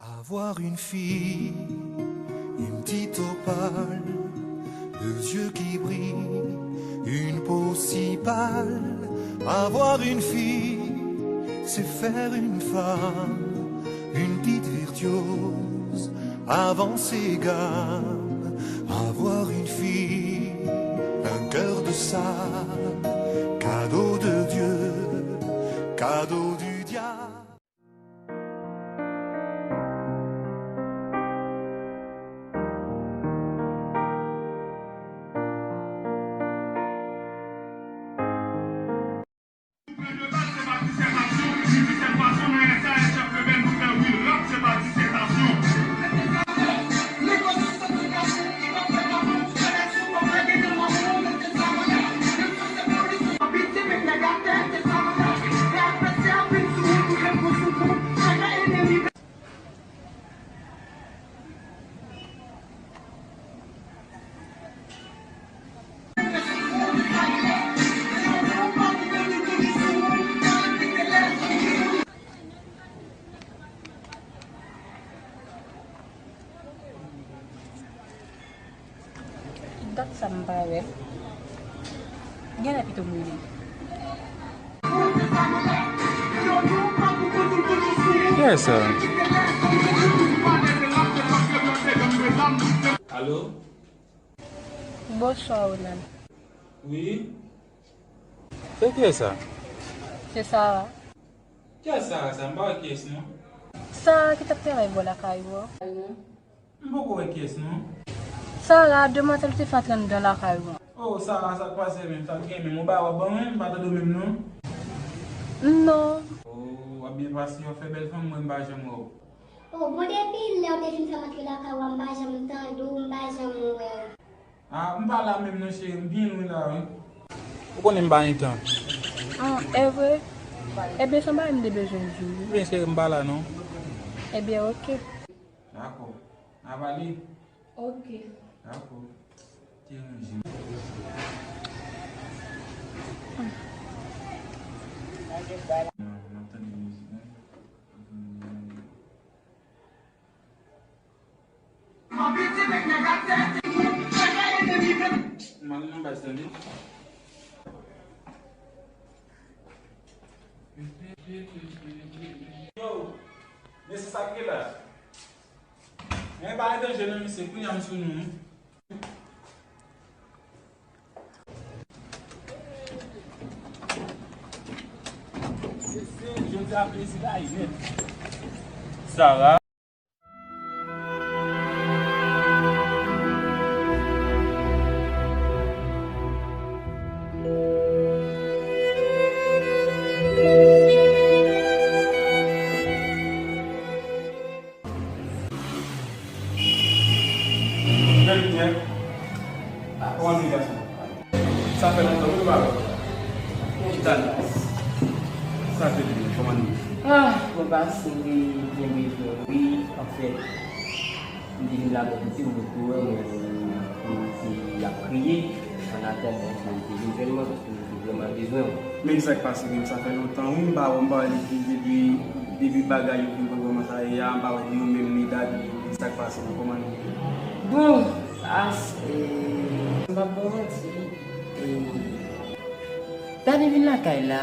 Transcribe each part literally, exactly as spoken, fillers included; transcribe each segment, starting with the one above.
Avoir une fille, une petite opale, deux yeux qui brillent, une peau si pâle. Avoir une fille, c'est faire une femme, une petite virtuose, avant ses gammes. Avoir une fille, un cœur de sable, cadeau de Dieu, cadeau du diable. Dat sa m pa wè l. Genlè pito m rele. Kiyès sa? Alo? Bonswa, Ronald. Wi? Se kiyès sa? Se Sara. Kiyès Sara sa? M pa wè kiyès non. Sara ki t ap travay bò lakay ou an. M poko wè kiyès non. Sara, demwazèl te fè antre anndan lakay ou an. Oh, Sara, sa k pase menm? Sa k gen menm? Ou bay w ap ban mwen, m pa tande w menm non. Non. Oh, w ap byen pase, w ap fè bèl fanm, mwen m pa janm wè w. Oh, bon, depi lè w te fin fè m antre lakay ou an, m pa janm tande w, m pa janm wè w. Ah, m pa la menm non cheri, m byen lwen la wi. Ou konnen m pa gen tan. Ah, e vre? Ebyen, se yon bagay m te bezwen di w wi. Ebyen, cheri, m pa la non. Ebyen, oke. Dakò. N a pale. Oke. Dakò. Te ranje. Nan, n ap tande mizik, non? M al nan baz tande. Yo, mesye sa k gen la. Men pa gen danje non, mesye, kounye a m sou nou wi. Mesye, jodi a plezi la ye nèt. Sara. Bèl lumière. Ah, kòman nou ye gason? Sa fè lontan wi nou pa wè. Kòman nou ye? Sa fè byen, kòman nou ye? Ah, mwen pase byen bezwen wi, anfèt. M te vin la bò kote m ret pou wè mwen, mwen te ap kriye. An atandan, mwen te vin jwenn mwen, paske mwen te vrèman bezwen w. Men ki sa k pase menm, sa fè lontan wi, m pa wè, m pa wè Lidvi depi, depi bagay yo vin konn kòman sa ye a, m pa wè ni ou menm ni Dadi, men ki sa k pase menm, kòman nou ye? Bon, as, e, m p ap ba w manti, e, Dadi vin lakay la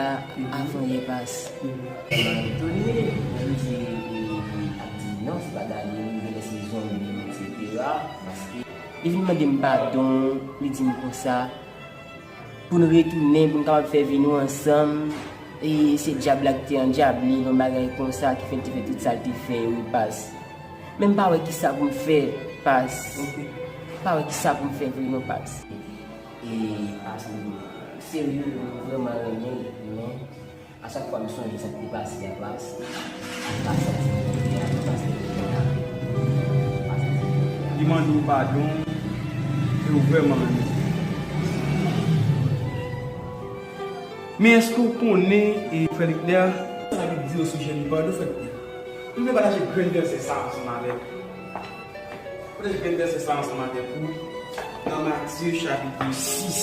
avan yè pase. Mwen etone, mwen di, e, ap di non, se pa Dadi, m genlè se zonbi, etsetera, paske li vin mande m padon, li di m konsa, pou n retounen, pou n kapab fè vi nou ansanm. E se dyab la ki te andyable, yon bagay konsa ki fè l te fè tout sa l te fè yo, wi, Pas. Men m pa wè kisa pou m fè, Pas. M pa wè kisa pou m fè vre non, Pas. E Pas, m serye, m vrèman renmen l, men a chak fwa m sonje sa k te pase a, Pas, m pa santi m byen, m pa santi m byen. Li mande w padon, e w vrèman renmen l. Men èske w konnen, e, frè Leclerc, sa Bib di osijè nou? Pardon, frè Leclerc. M vle pataje grenn vèsè sa ansanm avèk ou. Pataje grenn vèsè sa ansanm avèk ou nan Matye chapit sis.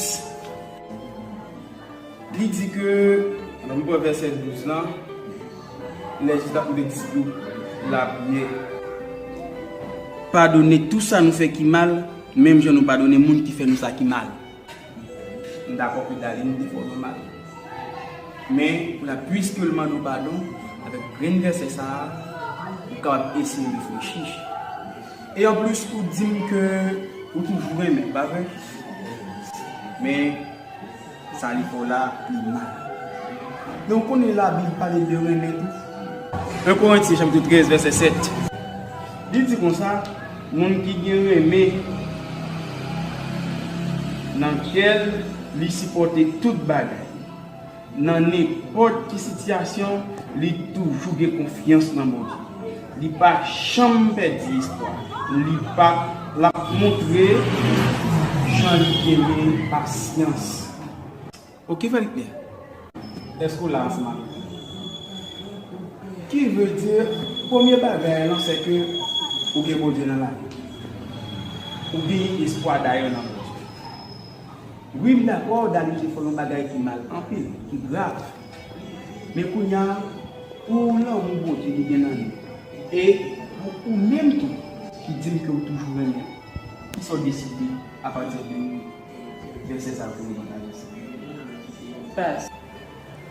Li di ke, ann nou pran vèsè douz lan, lè Jezi t ap mande disip yo lapriyè. Padone tou sa nou fè ki mal, menm jan nou padone moun ki fè nou sa ki mal. M dakò ke Darline te fè w mal. Men, pou la, piske l mande w padon, avèk grenn vèsè sa a, ou kapab eseye reflechi. E anplis, ou di m ke ou toujou renmen, pa vre? Men, sa li fè w la, li mal. Men ou konnen Labib pale de renmen tou. En Korentyen chapit trèz, vèsè sèt. Li di konsa, moun ki gen renmen nan kè l, li sipòte tout bagay. Nan nenpòt ki sitiyasyon, li toujou gen konfyans nan Bondye. Li pa janm pèdi espwa. Li pa, l ap montre jan li genyen pasyans. Oke, Fèlik Pyè. Èske w la ansanm avèk mwen? Ki vle di, premye bagay lan, se ke ou gen Bondye nan lavi w. Ou gen espwa dayè nan Bondye. Wi, m dakò, Darline te fè yon bagay ki mal anpil, ki grav. Men kounye a, pou lanmou Bondye ki gen nan nou, e pou ou menm tou, ki di m ke w toujou renmen m, kisa w deside apati de vèsè sa a pou nou pataje ansanm? Pas,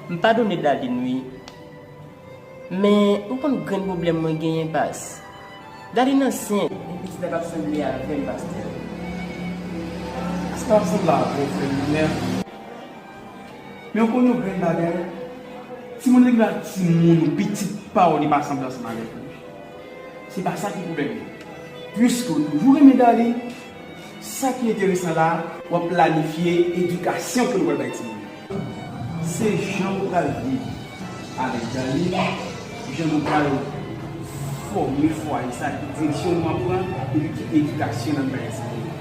m padone Darline, wi. Men, ou konn grenn pwoblèm mwen genyen, Pas. Darline ansent, e pitit la p ap sanble avè m, pastè. Sa p ap sanble avè w, frè m, men, men ou konn yon grenn bagay? Timoun, lè la timoun, pitit pa w, li pa sanble ansanm avèk ou. Se pa sa ki pwoblèm nan. Piske w toujou renmen Darline, sa ki enteresan la, w ap planifye edikasyon ke nou pral bay timoun yo. Se jan w pral viv avèk Darline, jan nou pral fòme fwaye sa, ki direksyon nou ap pran, epi ki edikasyon n ap bay timoun yo.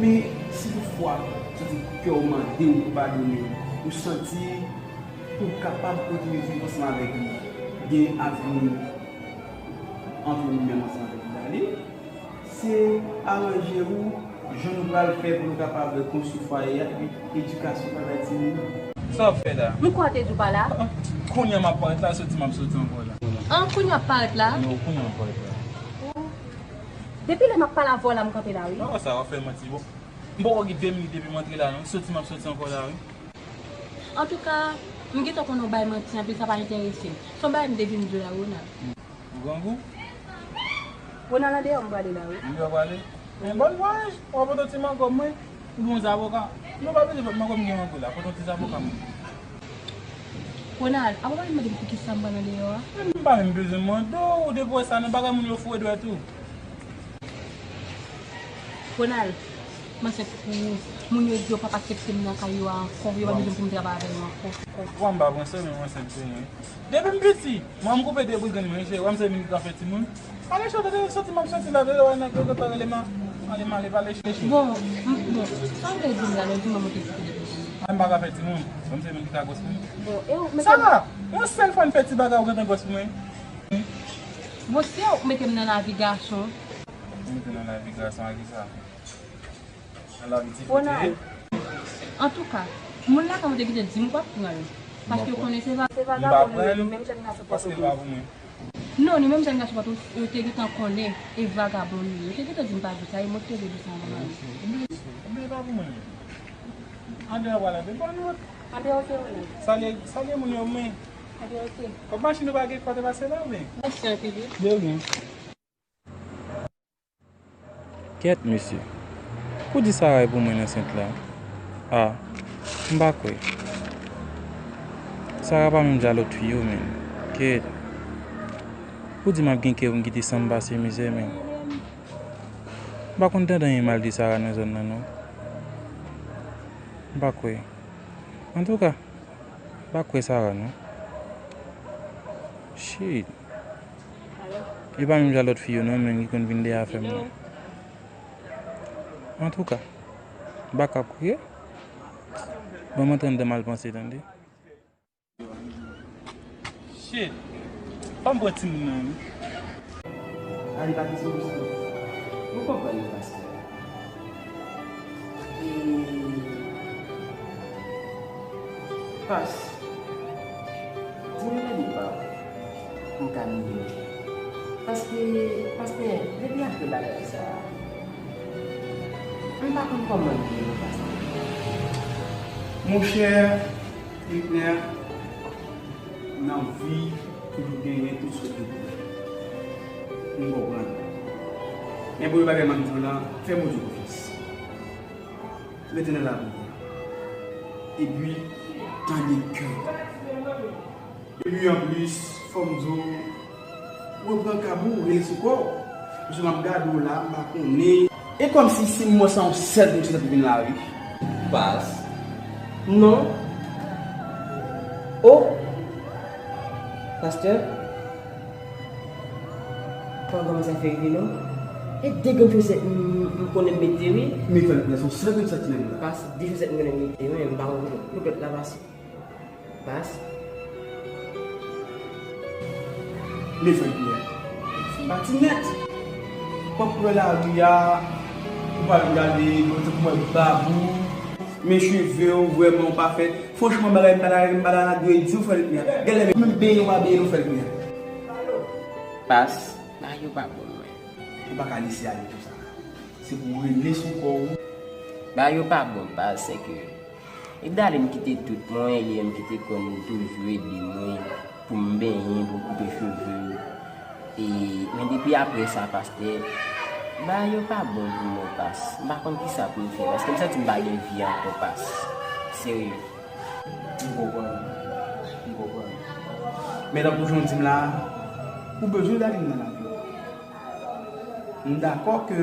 Men, si toutfwa, w santi kè w mande w pou padone, ou santi ou kapab kontinye viv ansanm avèk li, gen avni ant ou menm ansanm avèk Darline, se aranje w jan nou pral fè pou nou kapab konstwi fwaye a, epi edikasyon pral bay timoun yo. Sa w ap fè la? M kwè w te di w pa la. Ah, ah. Kounye a m ap parèt la, soti m ap soti ankò la. An, kounye a w ap parèt la? Non, kounye a m ap parèt la. Depi lè m ap pale avè w la, m kanpe la, wi. Nan sa w ap fè manti, bon. M poko gen de minit depi m antre la, non. Soti m ap soti ankò la, wi. Antouka, m gentan konnen w bay manti anpil, sa pa enterese m. Se yon bagay m te vin di w la, Ronald. Ou grangou? Ronald, andeyò m prale la, wi. Andeyò w prale? Men bòn vwayaj, w ap pote ti mangòm mwen, ou gen yon avoka. Non, pa bezwen pote mangòm, m gen mangòm la, pote yon ti avoka mwen. Ronald, apa w pa vin mande m poukisa m pral andeyò a? Men m pa menm bezwen mande w, ou depi w wè sa nan bagay moun yo foure dwèt ou. Ronald, m ansent pou ou. Moun yo di yo p ap aksepte m nan kay yo a ankò. Yo pa bezwen pou m travay avè yo ankò. Bon, m pa pran sè, men m ansent pou mwen. Depi m piti, mwen m koupe de bout grenn mwen, cheri, w a m se moun ki ka fè timoun. Ale chante, soti m ap soti la, de lè w a nèg yo gentan rele m, ale m ale pale cheri. Bon, m, bon, sa w vle di m la, lè w di mwen mwen te koupe de bout grenn mwen? Mwen m pa ka fè timoun, w a m se moun ki ka gwòs pou mwen. Bon, e w, men sa va, yon sèl fwa m fè ti bagay ou gentan gwòs pou mwen. Bon, si w mete m nan lavi gason. Ou mete nan lavi gason a kisa? Nan lavi ti fi. Ronald, antouka, moun lakay ou te kite di m ou p ap pran l. Paske ou konnen se va-, se vagabon li ye, li menm jèn gason pòtoprens. Non, li menm jèn gason pòtoprens, ou te gentan konnen e vagabon li ye. Ou te gentan di m pa di sa, e mwen ki te vle di sa, mwen menm. Ebyen, ebyen, pa pou mwen. Andeyò pral anpil, bon, nou. Andeyò, oke, Ronald. Salye, salye moun yo, mwen. Andeyò, oke. Kòb machin ou pa gen kote pase la, mwen. Mèsi anpil, wi. De rien. Kèt, mesye. Pou di Sarah e pou mwen ansent la? A, m pa kwè. Sarah pa menm jan lòt fi yo, menm. Kèt. Pou di m ap gen kè pou m kite san m pase mizè, menm. M pa konn tande anyen mal de Sarah nan zòn nan, non. M pa kwè. Antouka, m pa kwè Sarah, non. Shit. E pa menm jan lòt fi yo non, menm ki konn vin dèyè afè m nan. Antouka, m pa ka ap kriye. Ban m antre anndan m al panse, tande. Shit. Ban m pran timoun nan, wi. Ale pa gen solisyon. Ou konprann li, pastè. E, Pas, di mwen nan li pa w, m ka miye. Paske Pastè, depi apre bagay sa a, m pa konn kòman m ye non, pastè. Monchè Luckner, nan vi, toujou genyen tout sòt de pwoblèm. M konprann. Men premye bagay m ap di w la, fè Bondye konfyans. Rete nan lapriyè. Epi, tande kè w. Epi anplis, fò m di w, repran kab ou, rele sou kò w. Paske m ap gade w la, m pa konnen. E kòmsi si m wè sa yon sèl moun ki santi vin la wi. Pas. Non. O! Pastè? Kòman kòmanse ap fè rive non? E de grenn fosèt m, m konnen m mete wi. Men fè l plen, se yon sèl grenn fosèt ki nan men l la. Pas, de fosèt m konnen m mete wi, men m pa konn kote lòt la pase. Pas. Men frè Pyè, pati nèt. W ap pran lari a, ou pa vin gade, bon, se pou mwen bab ou, men cheve w, vrèman, ou pa fè. Franchman, bagay m pa ta, m pa ta dwe di w, frè Pyè. Genlè menm benyen w pa benyen non, frè Pyè. Pas, bagay yo pa bon, mwen. Ou pa ka lese ale konsa. Se pou w rele sou kò w. Bagay yo pa bon, pas, sèke e dale m kite tout mwen, e li menm ki te konn toujou ede mwen pou m benyen, pou m koupe cheve m. E, men depi apre sa, pastè, bagay yo pa bon pou mwen, pas. M pa konn kisa pou m fè, paske m santi m pa gen vi ankò, pas. Serye. M konprann. M konprann. Men tankou jan w di m la, ou bezwen dale nan lavi w. M dakò ke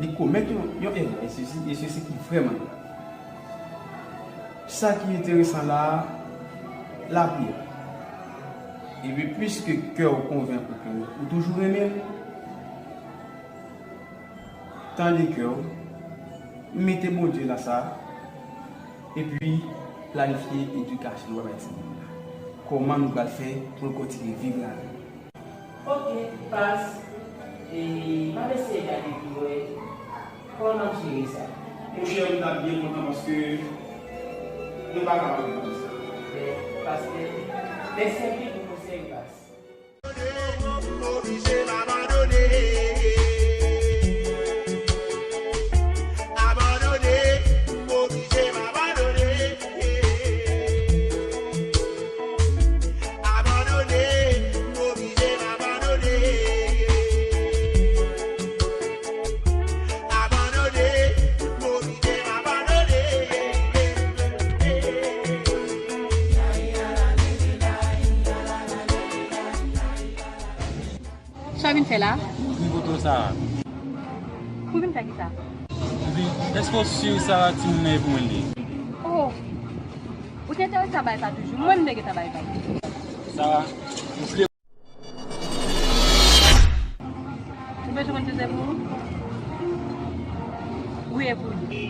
li komèt yon, yon erè, e sesi, e sesi ki vrèman grav. Sa ki enteresan la a, lapriyè. Epi, piske kè w konvenk ou ke ou toujou renmen l, tande kè w, mete Bondye nan sa, epi planifye edikasyon w ap bay timoun nan. Kòman nou pral fè pou l kontinye viv lavi l? Ok, pas. E, m ap eseye gade pou m wè kòman m ap jere sa. Monchè, m ta byen kontan paske nou pa kapab reponn sa. Men, pastè, mèsi anpil pou konsèy, pas. Oblije m abandone. Abandone, oblije m abandone. Abandone, m oblije m abandone. Abandone, m oblije m abandone. Sa w vin fè la? M vin kote w, Sara. Ou vin fè kisa? M vin, èske w si Sara timoun nan e pou mwen li ye? Oh! Ou te enterese a bagay sa toujou? Mwen, m te gentan bay sa. Sara, ou vle. Ou bezwen konn si se pou ou? Wi, e pou li.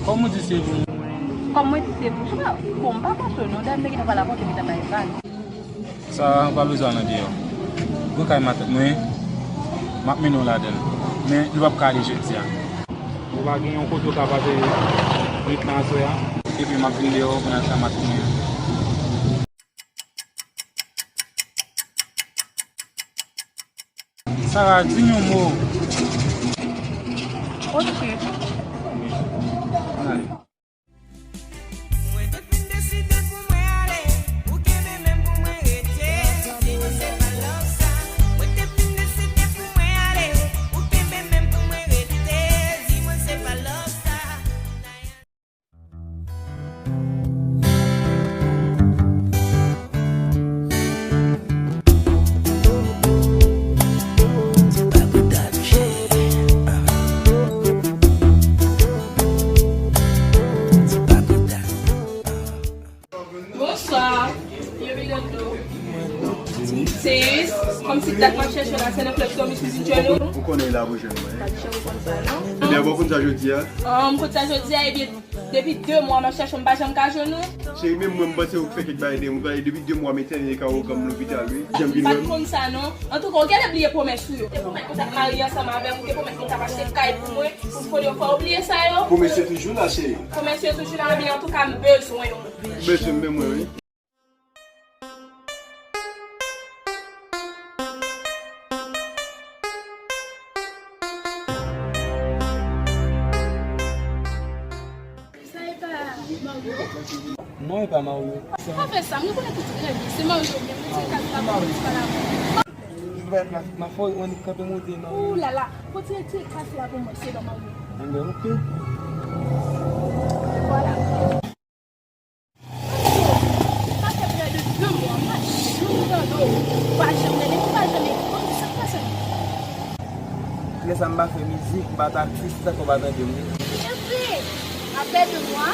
Kòman w di se pou mwen? Kòman mwen di se pou ou? Bon, m pa panse w non, dayè m te gentan pale avè w, m te gentan bay vag. Sa, ou pa bezwen al nan deyò. Gon kay matant mwen, m ap mennen w ladan l. Men, nou p ap ka ale jodi a. Ou pa gen yon kote w ka pase nwit lan aswè a? Epi m ap vin deyò pou n al kay matant mwen an. Sara, di m yon mo. Ok. Mwen te fin deside pou mwen ale, ou kenbe men m pou mwen rete. Di mwen se pa love sa. Mwen te fin deside pou mwen ale, ou kenbe men m pou mwen rete. Di mwen se pa love sa. Bonswa. Yo vin nan do. Se Iris, kòmsi dat m ap chèche w la, se nan klèb Tommy Suzy Journal. Ou konnen la pou jwenn mwen. Ebyen, bon, konn sa jodi a? Ah, m konn sa jodi a, ebyen, depi de mwa m ap chèche w, m pa janm ka jwenn ou. Cheri, menm mwen, m panse ou fè kèk bagay de mwen, depi de mwa m entène ka ou granm lopital, wi. Janm vin wè m. M pa t konn sa, non. Antouka, ou genlè bliye pwomès ou yo. Ou te pwomèt mwen t ap marye ansanm avè m, ou te pwomèt mwen t ap achte kay pou mwen, pou fè yon fwa, ou bliye sa yo? Pwomès yo toujou la, cheri. Pwomès yo toujou la, men antouka, m bezwen w. Bezwen m menm, wi. Non, e pa Mario. Pa fè sa, m rekonèt ou trè byen. Se Mario, byen, retire kas la pou mwen, m pale avè w. M a fè w annik kanpe monte, Mario. Ou la la, retire kas la pou mwen, se Mario. Enben, oke. Vwala. Sa fè prè de de mwa, m pa janm tande w, ou pa janm rele m, ou pa janm ekri m, sa k pase menm? Lè sa m pa fè mizik, m pa t atis, sa fè w pa tande m wi. Se vre! Apre de mwa,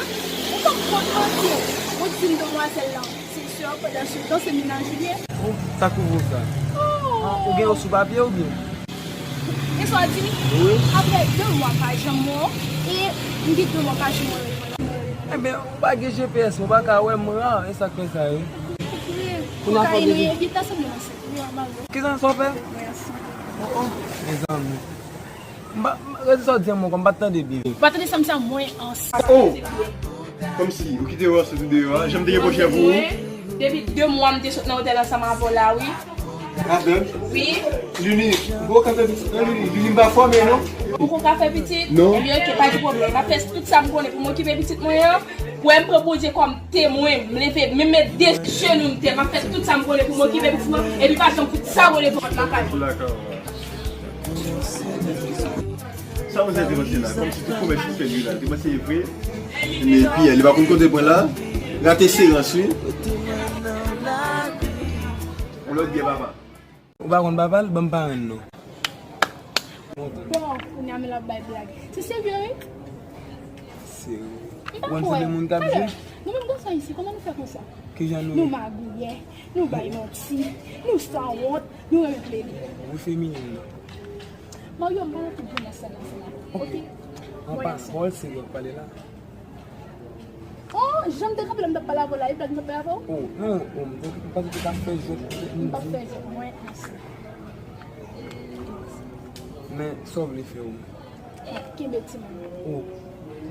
ou pa konn manti, ou di m demwazèl lan se sè w, pandan se tan se mennaj ou ye. Oh, sa k pwouve w sa? Oh! Ah, ou gen yo sou papye oubyen? E sa w di? Wi. Apre de mwa pa janm wè w, e m gen de mwa pa janm wè w. Enben, ou pa gen G P S, ou pa ka wè m, ah, e sa k fè sa, wi. Kounye a fò w bezwen. Kisa sa w fè? Oh, oh, mezanmi. M pa, m, redi sa w di an mwen ankò, m pa t tande byen. Ou pa tande sa m di a mwen ansanm. Oh! Kòmsi, ou kite yo ansanm tou deyò a, jan m te gen pwojè pou ou. Depi de mwa m te sot nan otèl ansanm avè w la, wi. Adan? Wi. Lili, bon, ka fè pitit non, Lili. Lili, m pa fòme non. Ou poko ka fè pitit? Non. Ebyen, oke, pa gen pwoblèm. M ap fè tout sa m konnen pou m okipe pitit mwen an. Ou wè, m pran Bondye kòm temwen. M leve, m met de jenou m tè. M ap fè tout sa m konnen pou m okipe pitit mwen. Epi pa janm fout sa rele pòt lakay mwen. Sa manzè te panse la, kòmsi tout pwomès li fè li la, li te panse e vre. Men Pyè, li pa konn kote pran la, rate serans wi. Yon lòt byen papa. Ou pa konn papa l, ban m parenn non. Bon, kounye a men l ap bay blag. Se serye wi? Serye. M pa kwè. Ou konn se de moun k ap jwe? Nou menm gason isi, kòman nou fè konsa? Kijan nou ye? Nou magouyè, nou bay manti, nou sanwont, nou renmen plede. Ou feminen non. Mario, m pa nan tout grimas sa nan fè la. Oke? An pawòl serye w ap pale la. Oh, jan m te kanpe la, m t ap pale avè w la, e blag m t ap bay avè w? Oh, non, oh, m te, m panse w te ka fè jwèt, m di. M p ap fè jwèt, mwen ansanm. Men, sa w vle fè w menm? M ap kenbe timoun. Oh,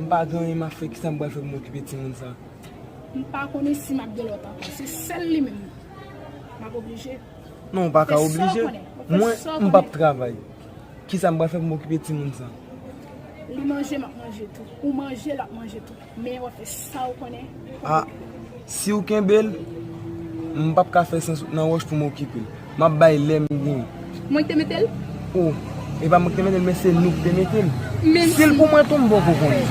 m pa gen anyen m ap fè, kisa m pral fè pou m okipe timoun sa? M pa konnen si m ap gen lòt ankò. Se sèl li menm. M ap oblije. Non, ou pa ka oblije. Mwen, m p ap travay. Kisa m pral fè pou m okipe timoun sa? Li manje, m ap manje tou. Ou manje, l ap manje tou. Men w ap fè sa w konnen. Ah, si w kenbe l, m p ap ka fè sans nan wòch pou m okipe l. M ap bay lè m gen. Mwen ki te mete l? Oh, e pa mwen ki te mete l, men se nou ki te mete l. Si l pou mwen tou, m poko konnen.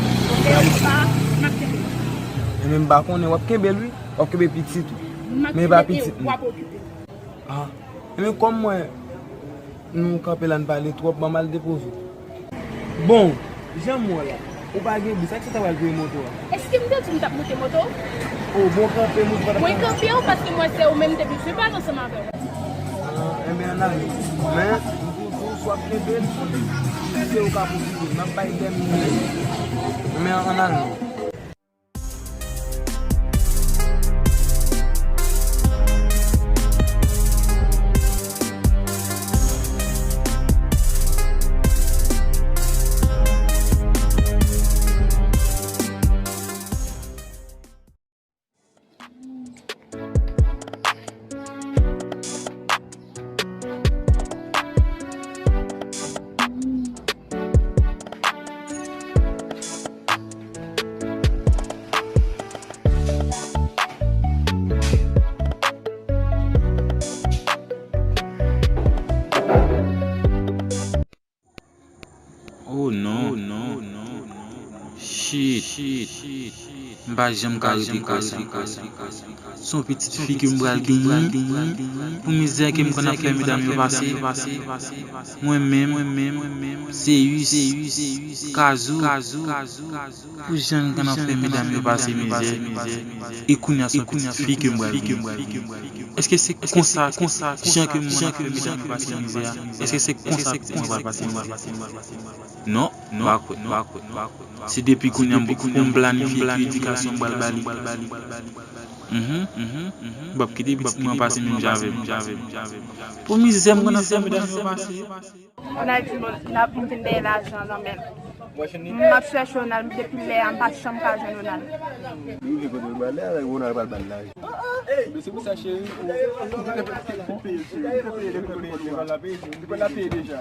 Enben, m pa konnen, w ap kenbe l wi. W ap kenbe pitit ou. Men e pa pitit mwen. Ah, enben kòm mwen, nou kanpe la, n pale twòp, ban m al depoze w. Bon, jan m wè w la, ou pa gen bous, sa ki fè w ta pral voye moto a? Èske m te di w m t ap moute moto? Oh, bon, kanpe, moto pa t ap... Mwen kanpe w paske m wè se ou menm m te bezwen pale ansanm avè w. Ah, enben, ann ale. Men, m toujou sou ap kenbe l, se ou k ap okipe l. M ap bay lè m gen. Men, ann ale. Oh non. Shit. M pa janm ka rete kwè sa. Se yon pitit fi ke m pral genyen pou mizè ke m konn ap fè medam yo pase. Mwen menm, Seyus, Kazou, pou jan m konn ap fè medam yo pase mizè. E kounye a se yon pitit fi ke m pral genyen. Èske se konsa, jan ke m konn ap fè medam yo pase mizè a? Èske se konsa mwen pral pase mizè? Non, m pa kwè, m pa kwè, m pa kwè. Se depi kounye a m pou m planifye ki edikasyon m pral ba li. Mhm, mhm, mhm. M p ap kite pitit mwen pase menm jan avè m. Pou mizè m konn ap fè medam yo pase. Ann al di moun n ap vin dèyè lajan nan men l. M ap chèche Ronald depi lè a, m pa janm ka jwenn Ronald. Li rive kote Ronald la, Ronald pral ba l lajan. Ebyen se pou sa cheri, ou peye l, cheri. Ou peye l, ou peye l, ou peye l, ou peye l deja.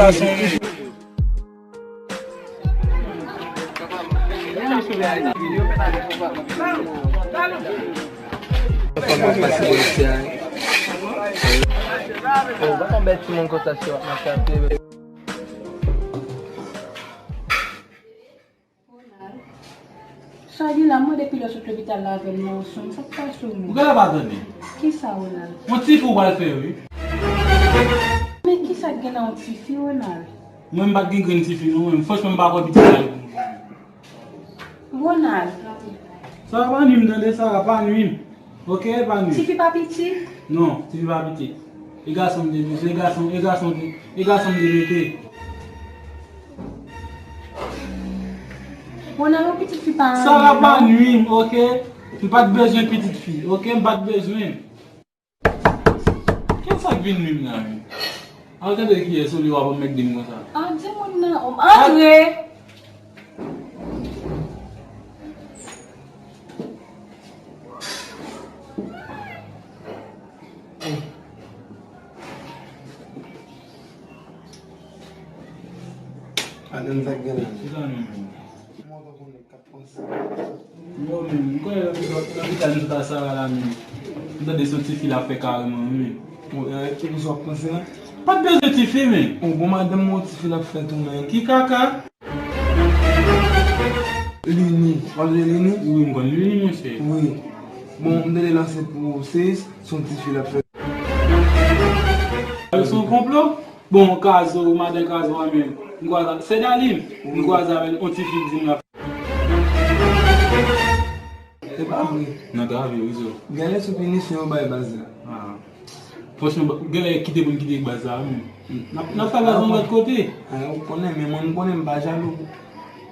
gason. Ronald, sa gen la, m mande depi lè w sot lopital la avè m nan yon sonm, sa k pase w menm? Ou genlè pa tande. Kisa, Ronald? Yon tifi w pral fè, wi. Men kisa k gen nan yon tifi, Ronald? Mwen, m pa t gen grenn tifi, non, mwen. Franchman, m pa kwè pitit sa yo pou mwen. Ronald. Sa pa nwi m, tande, Sara, pa nwi m. Ok, pa nwi. Tifi pa piti? Non, tifi pa piti. E gason m te bezwen, e gason, e gason, e gason m te mete. Bon, nan yon pitit fi pa anyen, non. Sara pa nwi m, ok? M pa t bezwen pitit fi, ok? M pa t bezwen. Kisa k vin nwi m la menm? Al tande kiyès, olye w ap anmègde m konsa. Ah, di moun nan, antre! Adan sa k gen la. Kisa nou menm? Yo menm, m kwè lopital nou sot a Sara la menm. M tande se yon tifi l ap fè kareman, wi menm. Bon, e, ki koze w ap panse la? Pa t bezwen tifi menm. Bon, bon, madanm mwen, yon tifi l ap fè tou menm. Ki kaka? Lini. W ap di Lini? Wi, m konn Lini, monchè. Wi. Bon, m tande l ansanm pou Seyis, se yon tifi l ap fè. Se yon konplo? Bon, Kazo, madan Kazo a menm. M kwaze, se Dalin. M kwaze avè l, yon tifi di m l ap. Se pa vre. Nan travè, wi, zo. Genlè sou pinisyon yo bay baz la. Ah. Franchman, genlè kite pou n kite baz la, wi. N ap, n ap fè baz yon lòt kote. Ah, ou konnen, men mwen, m konnen m pa jalou.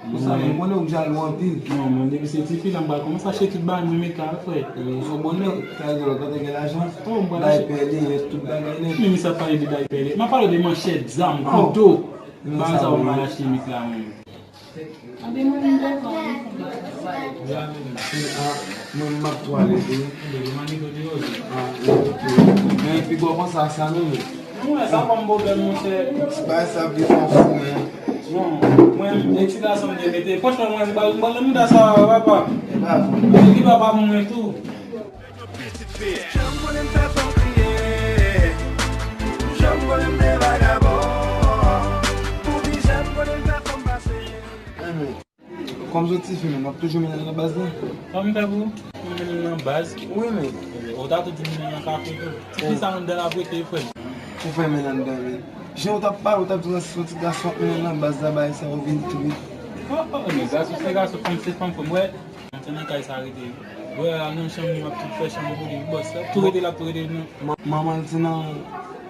Pou sa, mwen konnen ou jalou anpil. Non, mwen, depi se tifi la, m pral kòmanse achte tout bagay mwen mete a, frè. Ebyen, se yon bonnè, sa vle di lòt kote gen lajan. Oh, m pral achte. Daypè, liyèt, tout bagay nèt. Men misye ap pale de daypè, m ap pale de manchèt, zam, kouto. Bagay sa yo m pral achte met la, mwen. Anben, mwen, m devan, mwen konn bagay. Mwen, m ap twalete. Ah, ok. Men pi gwo konsa, sa nou ye. Mwen, sa pa m pwoblèm, monchè. Ti bagay sa ap vin fè w fou, men. Non, mwen, eksitèl sa m te mete. Franchman, mwen, m ba, m ba nan mouda sa, papa. E pa vre. Li papa mwen tou. Janm konnen m fè fanm kriye. Janm konnen m te vagabon. Pou di janm konnen m fè fanm pase. Enben, kòm sou ti fi menm, w ap toujou mennen l nan baz la? Sa m fè pou ou? M mennen l nan baz. Wi, men. Ou ta tou di m mennen l nan kafe tou. Ti fi sa anndan l ap rete, frè m. Ou fè mennen l anndan, men. Jan w t ap pale, w t ap di w se yon ti gason w ap mennen l nan baz la, bagay sa yo vin twit. Oh, oh, men gason se gason, fanm se fanm, frè m. Wè, m te nan kay sa rete. Wè, al nan chanm li, m ap tou fè chanm pou li, bòs. L ap tou rete, l ap tou rete, non. Ma-, manman l di nan,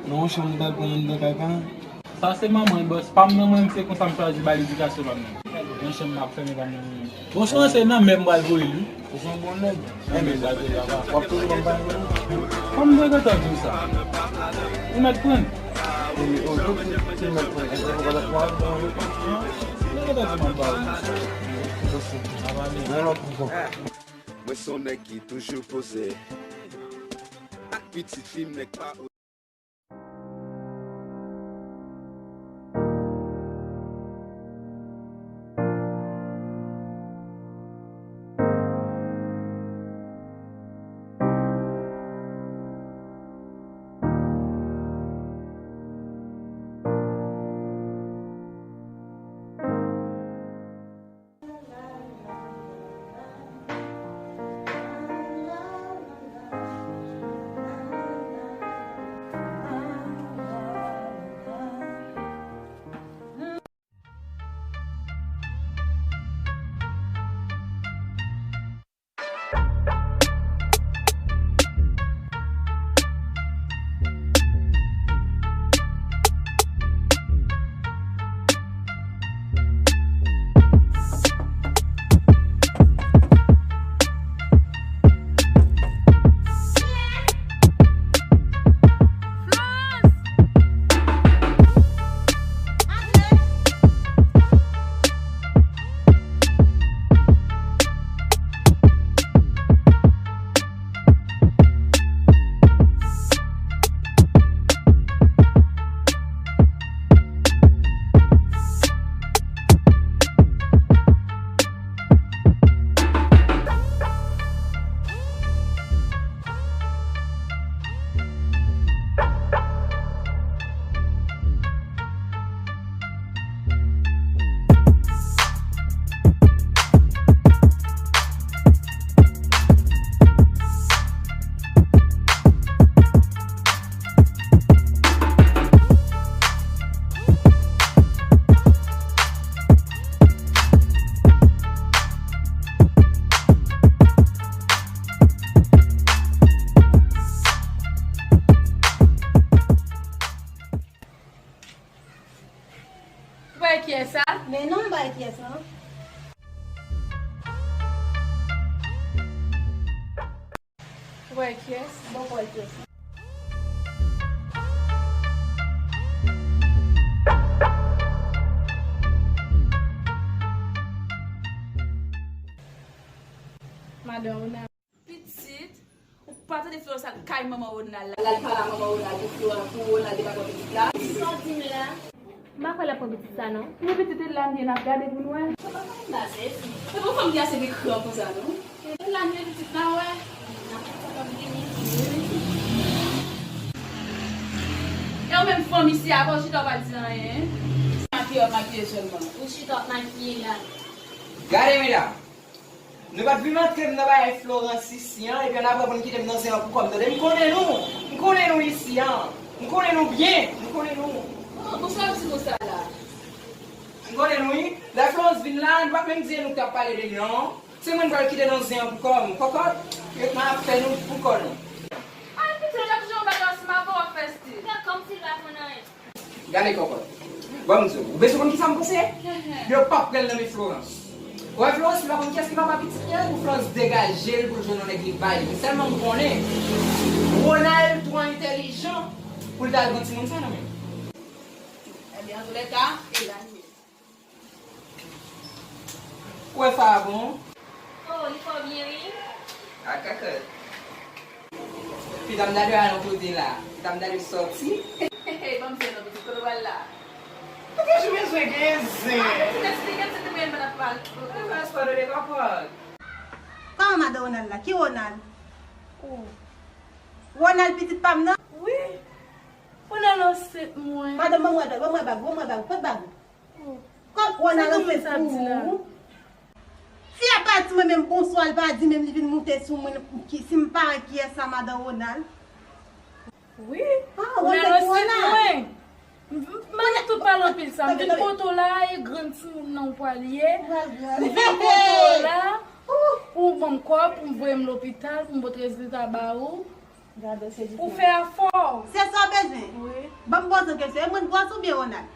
nan yon chanm li t al pran anndan kay pa l. Sa se manman l, bòs. Pa m nan, mwen, se konsa m chwazi bay l edikasyon pa m nan. Nan chanm m ap fèmen pa m nan, mwen. Bon, se nan men m pral voye l, wi. Ou se yon bon nèg. Nan men m pral voye l, papa. W ap toujou ban m pale, non? Kòm mwen gentan di w sa? Ou mèt pran. E, o, tout, tout, tout mèt pran. E, se pou w pa t ap pran, non? Mwen gentan di m ap ba w, monchè. Mèsi. Nan lòt ankò. Mwen se yon nèg ki toujou poze. Ak pitit fi m, nèg pa Ou pa wè kiyès sa? Men non, m pa wè kiyès lan. Ou pa wè kiyès? Bon, pa wè kiyès. Madan Ona. Pitit, ou pa tande Florence al kay manman Ronald la, l al pale a manman Ronald pou Florence, pou Ronald te pa pran pitit la? Sa w di m la? M pa kwè l ap pran pitit sa non. Men pitit, e la m ye, n ap gade pou n wè. Sa pa fè m la sezi. Se pa fanm ki ase gen kran konsa non. E la m ye, pitit, n a wè. N ap kapab vini. E ou menm fanm isi a, pa w chita w pa di anyen. Makiye w ap makiye sèlman. Ou chita w ap makiye la. Gade medam. Nou pa t vin antre m nan bagay Florence isi an, epi annapre pou n kite m nan zen an pou kò m, tande? M konnen nou! M konnen nou isi an! M konnen nou byen! M konnen nou! Oh, poukisa w ap di konsa la? M konnen nou, wi. Lè Florence vin la, nou pa t menm di nou k t ap pale de li, non. Se mwen k pral kite nan zen an pou kò m. Kòkòt, yo t nan afè nou pou kò nou. Ay, pitit, chak jou yon bagay ansanm avè w ap fè stil. Fè kòmsi l pa konn anyen. Gade kòkòt. Bon, m di w, ou bezwen konn kisa m panse? Yo p ap pran l nan men Florence. Ou wè Florence, li pa konn kiyès ki papa pitit li an, pou Florence degaje l pou l jwenn yon nèg li ba li. Men sèlman m konnen, Ronald twò entèlijan pou l ta al pran timoun sa nan men l. Ebyen, antoulèka, e la l ye. Ou wè sa a bon? Oh, li fò byen, wi. A kakòt. Pitit, m ta dwe al yon kote la. Pitit, m ta dwe sòti. Ban m di non, pitit, kote w al la? Ou toujou bezwen gen zen. Ah, pitit, eksplike m, se te mwen menm ap pale. Ou pa espwa de kòkòt. Kòman madan Ronald la? Ki Ronald? Oh. Ronald pitit pa m nan? Wi. Ronald ansent mwen. Madanm, ban mwen bag, ban mwen bag, ban mwen bag, pot bag ou. Oh. Kòb Ronald ansent pou ou. Fi a pa di mwen menm bonswa, l pa di menm li vin moute sou mwen, ki, si m pa wè kiyès sa madan Ronald. Wi. Ah, Ronald ansent mwen. M, m, m tout pale anpil sa. M vin kote w la, e grann timoun nan ou pral ye. M vin kote w la, ou ban m kòb, pou m voye m lopital, pou m pote rezilta ba ou. Ou fè afè w. Se sa w bezwen? Wi. Ban m poze w kesyon. E mwen gwòs oubyen Ronald?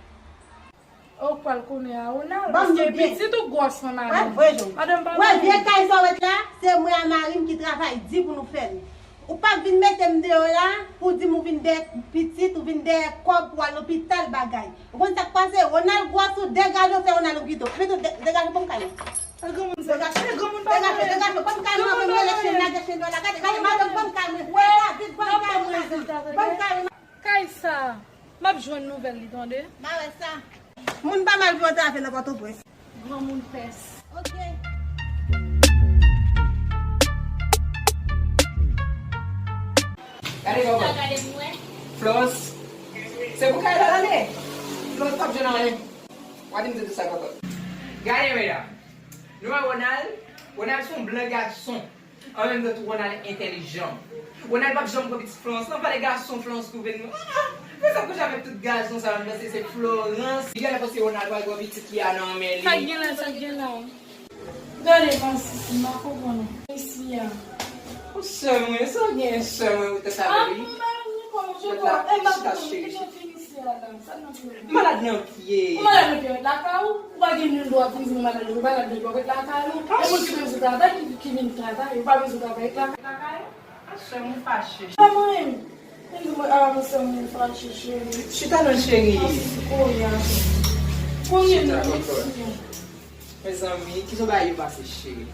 Ou pral konnen a Ronald, paske pitit ou gwòs nan madanm. Madanm pa. Wè, vye kay sa w wè la, se mwen a mari m ki travay di pou nou fè l. Ou pa vin mete m deyò la pou di m ou vin dèyè pitit, ou vin dèyè kòb pou al lopital bagay. Ou konn sa k pase? Ronald gwòs ou degaje w fè Ronald okito. Epi tou de- degaje w ban m kay mwen. E granmoun sa, e granmoun pa. Degaje w, degaje w ban m kay mwen, ban m rele chen lage chen nan la. Gade, gade, madanm ban m kay mwen. Wè, David ban m kay mwen. Ban m kay mwen. Kay sa, m ap jwenn nouvèl li, tande. M a wè sa. Moun pa mal pou antrave nan Pòtoprens. Granmoun pès. Ok. Gade kòkòt. Florence. Se pou kay la l ale. Florence p ap jwenn anyen. W a di m di tout sa kòkòt. Gade medam. Nou wè Ronald. Ronald se yon blan gason. An menm tan tou, Ronald entèlijan. Ronald p ap janm pran pitit Florence, non, pale gason Florence twouve nou. Ah, ah, men sa kouche avèk tout gason sa yo anndan, se, se Florence. Li genlè panse Ronald pral pran pitit li a nan men li. Sa k gen la, sa k gen la? Gade, Francis, m pa konprann ou. Isi a. Ou sè mwen, sa w gen sè mwen, ou tèt avè li. Ah, m pa konprann, je crois. Tèt la, chita cheri. Malad nan pye. Ou malad nan pye, ret lakay ou. Ou pa gen nil dwa vin di mwen malad, ou malad nan pye, ret lakay ou. E moun ki bezwen travay, ki, ki vin travay, ou pa bezwen travay, ret lakay ou. Ah, sè m, ou fache. Pa mwen. Vin di mwen, ah, mwen sè m, ou fache, cheri. Chita non, cheri. Francis, kounye a. Kounye a, mèsi. Mezanmi, kijan bagay yo pase, cheri?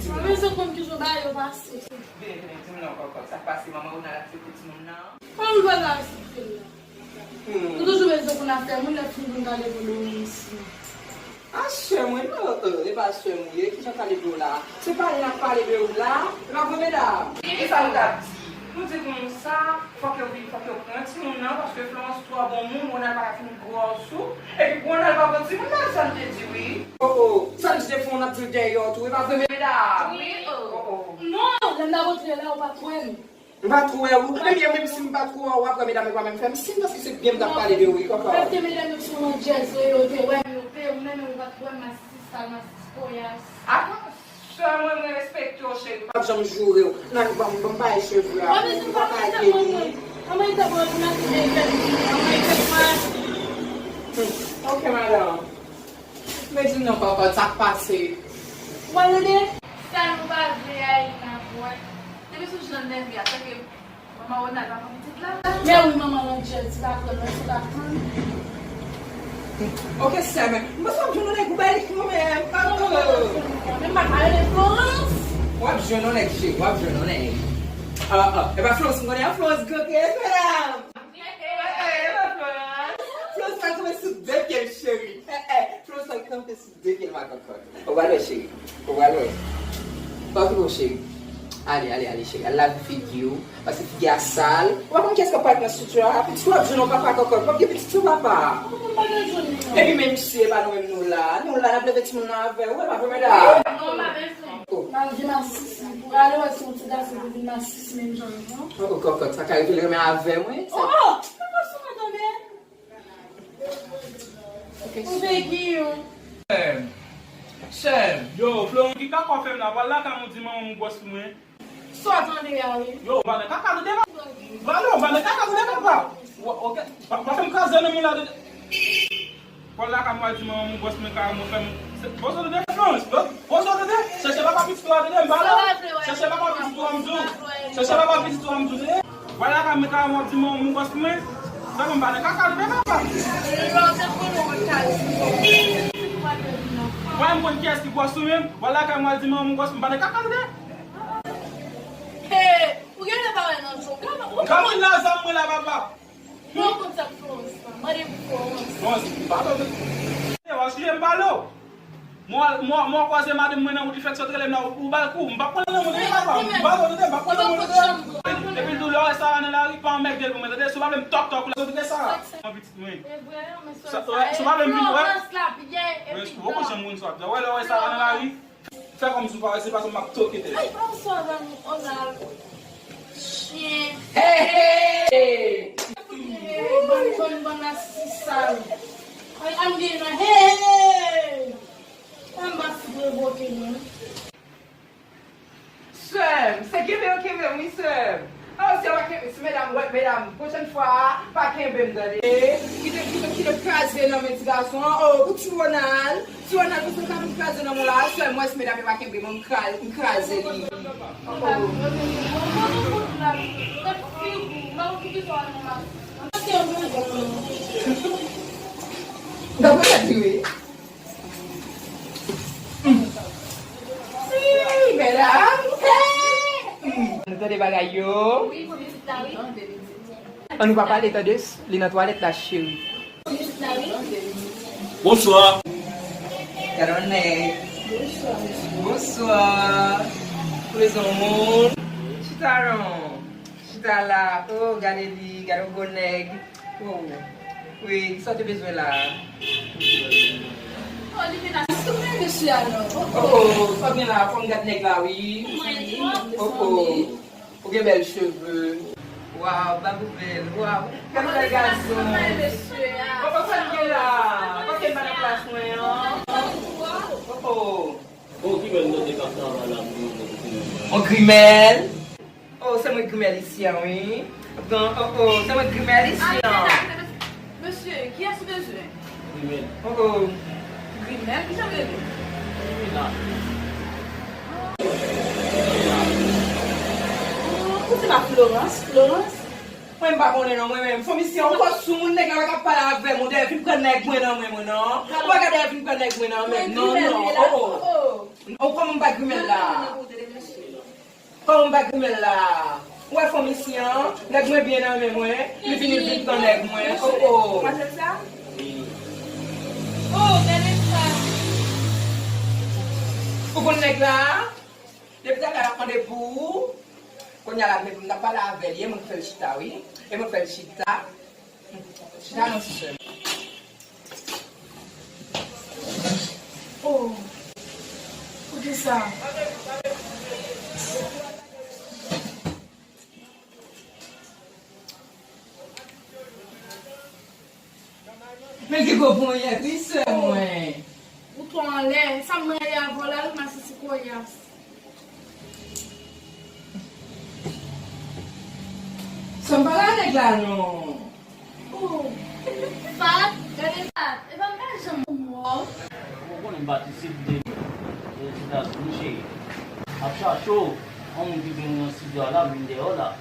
Mwen bezwen konn kijan bagay yo pase. Vini, vini, di m non, kòkòt. Sa k pase, manman Ronald aksepte timoun nan? Kòman l pa ka aksepte l la? Hmm. Nou toujou bezwen konn afè moun, lè fin pou n gade pou nou isi. Ah, sè mwen, non, euh, e pa sè m ou ye, kijan pale de w la? Se pale n ap pale de ou la, e pa vre, medam? E sa nou t ap di? Nou di konsa, fòk yo vin, fòk yo pran timoun nan, paske Florence twò bon moun, Ronald pa ka fin gwòs ou. Epi Ronald pa pran timoun nan, sa n te di, wi. Oh, oh, sa n di te fè w, n ap di l dèyè w tou, e pa vre, medam? Wi, oh. Oh, oh. Non, lè m t ap antre la, ou pa t wè m. M pa t wè w. Ebyen, menm si m pa t wè w, w ap wè medam yo pa menm fè m sin, paske se byen m t ap pale de ou, wi, kòkòt. Paske medam yo se yon djèz yo, yo te wè m, yo peye m, menm yo pa t wè m, masisi sal, masisi koyas. Avan, sè mwen, mwen respekte w, cheri. M p ap janm joure w. Nan, ban m, ban m bay cheve a. Anmwey, se pa sa, anmwey, anmwey, se pa sa, anmwey, se pa sa. Hmm. Ok, madanm. Men di m non, kòkòt, sa k pase? Ou al tande? Sa nou pa vle a, e n ap wè. Depi sou jan l nève a, tanke manman Ronald pa pran pitit la. Men wi, manman Landjèl, ti pa pran non, ti pa pran. Ok, sè, men m panse w ap jwenn yon nèg ou bay li kanmenm. Ah, non, non, non, non, non, men m pa ka rele Florence. W ap jwenn yon nèg, cheri, w ap jwenn yon nèg. Ah, ah, e pa Florence m konnen an, Florence gran kès, medam. Eh, eh, eh, Florence. Florence pral kanpe sou de pye l, cheri. Eh, eh, Florence pral kanpe sou de pye l, ma kòkòt. Ou pral wè, cheri. Ou pral wè. Pa okipe w, cheri. Ale, ale, ale, cheri. Al lave figi w. Paske figi a sal. Ou pa konn kiyès k ap parèt nan estidyo a. Pitit ou ap jwenn yon papa, kòkòt. Ou p ap gen pitit san papa. Epi menm si e pa nou menm nou la. Nou la, n ap leve timoun nan avè w. E pa vre, medam? Non, m pa bezwen. Oh. M al vin masisi. Pou ale wè si yon ti gason pou vin masisi menm jan, non? Oh, kòkòt, sa ka rive l renmen avè mwen. Oh! Ou fè ki yo? Sè m. Sè m. Yo, Florent, ki kaka w fè m la? Pral lakay mwen, di manman m ou gwòs pou mwen. Sa w tande a, wi. Yo, m pa nan kaka tande, papa. Pale, m pa nan kaka tande, papa. Wa-, ok. Pa, pa fè m kraze nan moun la, tande. Pral lakay mwen, di manman m ou gwòs mwen, kay mwen fè m. Bon, sa w tande, Florence. Bon, sa w tande. Chèche papa pitit ou a, tande, m pale. Chèche papa pitit ou a, m di w. Chèche papa pitit ou a, m di w, tande. Pral lakay mwen, kay mwen, di manman m ou gwòs mwen. Sa m pa nan kaka, tande, papa. Mwen, m konn kiyès ki gwòs ou menm. Pral lakay mwen, di manman m ou gwòs mwen, m pa nan kaka, tande. Hey, ou genlè pa wè nan jo. Gade, ou pa konn. Gade nan zam mwen la, papa. Mwen konn sa k Florence la. Mande pou Florence. Florence, m pa tande. Yo, eskize m pale w. Mwen, mwen, mwen kwaze madanm mwen nan wout, li fèk sot rele m nan wout, ou ba l kou. M p ap pran nan wout, papa. M pa tande, m p ap pran nan wout. Epi l di w lè Wè Sara nan lari, pa anmède l pou mwen, tande? Si w pa vle m tòk tòk ou la, sot vre Sara. Mwen pitit mwen. Sa, wè, si w pa vle m vin, wè. Wè, ou konn jan moun sa. Wè, lè w wè Sara nan lari, fè kòmsi w pa wè, se pa sa m ap toke tèt. Ay, pa w swa ban nou, Ronald. Chyen. Hey, hey! Bann, bann, bann asisi sal. Ay, ann gen nan. Hey, hey! Ann ba fout revoke nou. Sè m, se kenbe yo kenbe m, wi, sè m. Oh, si yo pa kenbe, si medam, wè, medam, pwochèn fwa a, pa kenbe m, tande. Kite, kite, kite kraze nan men ti gason an. Oh, pou ti Ronald. Ti Ronald, pou se ka vin kraze nan men w la, sè m, wè si medam yo pa kenbe m, m kra-, m kraze li. Oh, oh. Gade sa di wi. Hmm. Si, medam. Hey! Hmm. Nou tande bagay yo? Wi, pou pitit la, wi. An nou pa pale, tande, li nan twalèt la, cheri. Pou pitit la, wi. Bonswa. Gade yon nèg. Bonswa, mesye. Bonswa. Prezan moun. Chita non. Chita la. Oh, gade li, gade yon gwo nèg. Oh. Wi, sa w te bezwen la? Oh, li vin a sou men, mesye, alò. Oh, oh, sa w gen la, fò m gad nèg la, wi. Oh, oh. Ou gen bèl cheve. Waw, Babou bèl. Waw, gad bèl gason. Oh, oh, sa w gen la? Paske m pa nan plas mwen an. Oh, oh. Oh, ki bèl nòt de kap travay la pou mwen. On grimèl. Oh, se mwen grimèl isi an, wi. Bon, oh, oh, se mwen grimèl isi an. Mesye, kiyès ou bezwen? Grimèl. Oh, oh. Grimèl? Kijan l rele? Grimèl. Oh, ou se pa Florence? Florence? Mwen, m pa konnen non, mwen menm. Fanm isi an, ou twò sou moun, nèg la pa ka pale avè m, ou dèyè vin pran nèg mwen nan men mwen, non. Ou pa ka dèyè vin pran nèg mwen nan men m, non, non. Oh, oh. Ou kòman m pa grimèl la? Kòman m pa grimèl la? Ou wè fanm isi an, nèg mwen byen nan men mwen, li vini vin pran nèg mwen. Oh, oh. Oh, gade sa. Ou konn nèg la? Depi talè a l ap mande pou ou. Kounye a la, m t ap pale avè l, e mwen k fè l chita, wi. E mwen k fè l chita. Chita non, sè m. Oh, koute sa. Men ki gwo ponyèt, wi, sè mwen. Ou twò anlè. Sa m rele avè w la, wi, masisi koyas. Sa m pale a nèg la, non. Oh, Fat, gade Fat. Epa m pa janm wè w. Ou konnen m patisipe de, de Etazini, cheri. M ap chache w, yon moun ki vin nan estidyo a la, vin dèyè w la.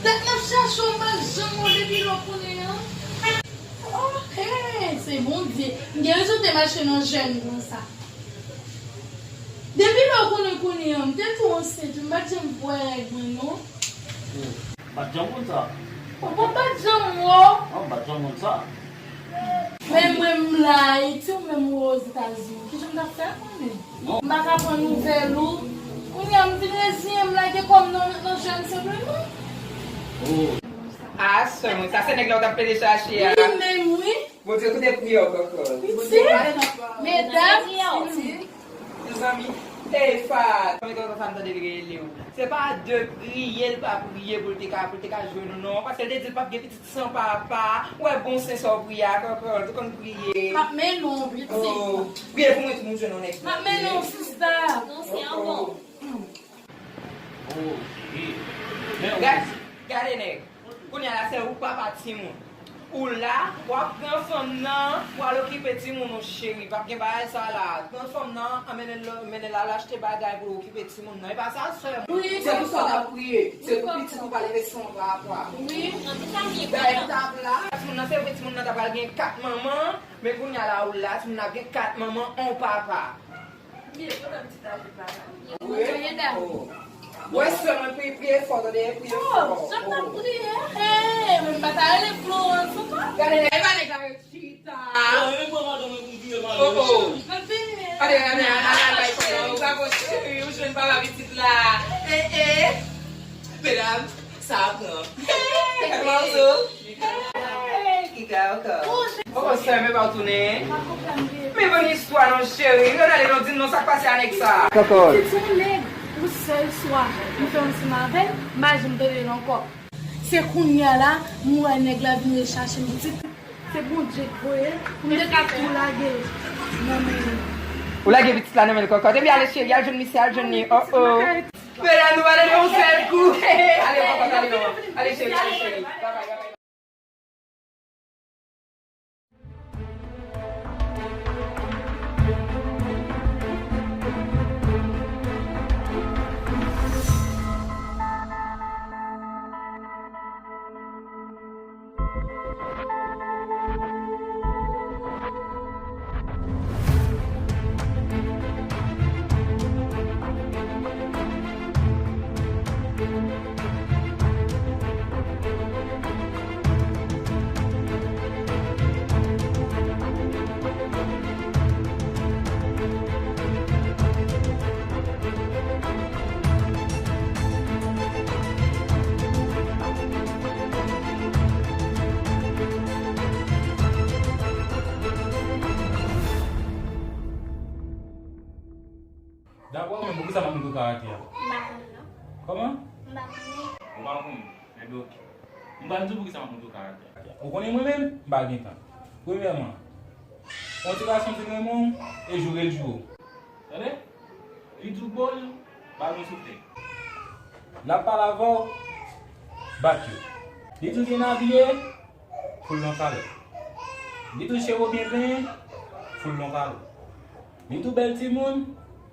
Dat n ap chache w, m pa janm wè w depi lè w konnen an. Oh, hey, se Bondye. M gen rezon te mache nan jèn konsa. Depi lè w konnen konnen an, m te tou ansent, m pa t janm wè règ mwen, non. Oh, m pa t janm konn sa. Ou pa t janm wè w? Non, m pa t janm konn sa. Men mwen m la Ayiti, ou menm ou Ozetazini. Kijan m t ap fè konnen? Non. M pa ka pran nouvèl ou. Kounye a m vin reziyen m lage kò m nan, nan jèn senpleman. Oh. Ah, sè mwen, sa se nèg la ou t ap pede chache a? Li menm, wi. Bondye koute priyè w, kòkò. Piti. Medam. Mezanmi, ey, Fat. Mezanmi, kòkò, sa m tande l rele w. Se pa de priye l pa priye pou l te ka, pou l te ka jwenn ou, non. Paske l te di l p ap gen pitit san papa. Ou wè bon sen sa w priye a, kòkò, ou konn priye. M ap mennen w, pitit. Oh, priye pou mwen, timoun jwenn yon nèg. M ap mennen w, sista. Non, se an bon. Oh, shit. Gad, gade nèg. Kounye a la, se ou k papa timoun. Ou la, w ap pran fanm nan, w al okipe timoun ou, cheri. P ap gen bagay sa la. Pran fanm nan, an mennen l, mennen l al achte bagay pou l okipe timoun nan. E pa sa, sè m. Wi, se pou sa w t ap priye. Se pou pitit ou pa leve san papa. Wi. Bagay ki t ap la. Timoun nan, se vre, timoun nan ta pral gen kat manman, men kounye a la, ou la, timoun nan ap gen kat manman, on papa. Wi. Oh. Wè sè mwen, priye, priye fò, tande, priye fò. Oh, jan m t ap priye. Hey, mwen m pa ta rele Florence ankò. Gade, e pa nèg la ret chita. Oh, oh. Gade, gade, ala, ala, ala, ou pa bon cheri, ou jwenn papa pitit la. Eh, eh. Medam, Sa pran. Kòman w sou? Hey, Kika, ankò. Poko sè, men pa w tounen. Men bon istwa non, cheri. Yo, ale non, di m non, sa k pase a nèg sa? Kòkòt. Pitit se yon nèg, yon sèl swa, m fè ansanm avè l, m pa janm tande l ankò. Se kounye a la, m wè nèg la vin rechache m pitit. Se Bondye k voye l, pou m te ka tou lage l nan men l. Ou lage pitit la nan men l, Kòkòt. Epi ale, cheri, al jwenn misye, al jwenn li. Oh, oh. Medam, nou pale yon sèl kou. Ale, Kòkòt, ale, non. Ale, cheri, ale, cheri. Babay, babay. Dabò, men poukisa m ap montre w karatè a? M pa konn non. Kòman? M pa konnen. Ou pa konn? Ebyen, oke. M pral di w poukisa m ap montre w karatè a. Ou konnen mwen menm? M pa gen tan. Premyèman, yon ti gason fin renmen w e joure l joure w. Tande? Li di w bo l, ba l yon souflèt. L ap pale avè w, bat yo. Li di w byen abiye, fout l yon kalòt. Li di w chevo byen penyen, fout l yon kalòt. Li di w bèl timoun,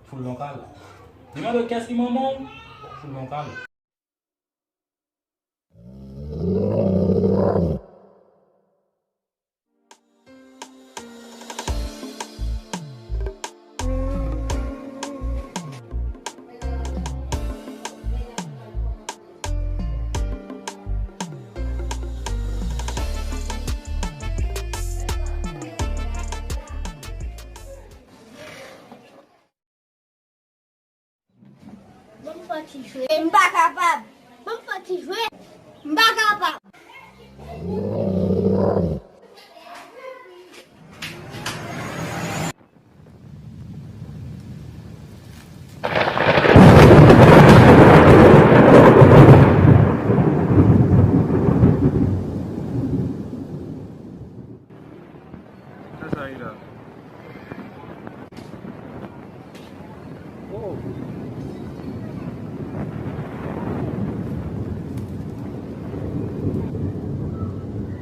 fout l yon kalòt. Li mande w kiyès ki manman w, fout l yon kalòt. Ban m fè ti jwe. M pa kapab. Ban m fè ti jwe. M pa kapab. Sa sa ye la? Oh.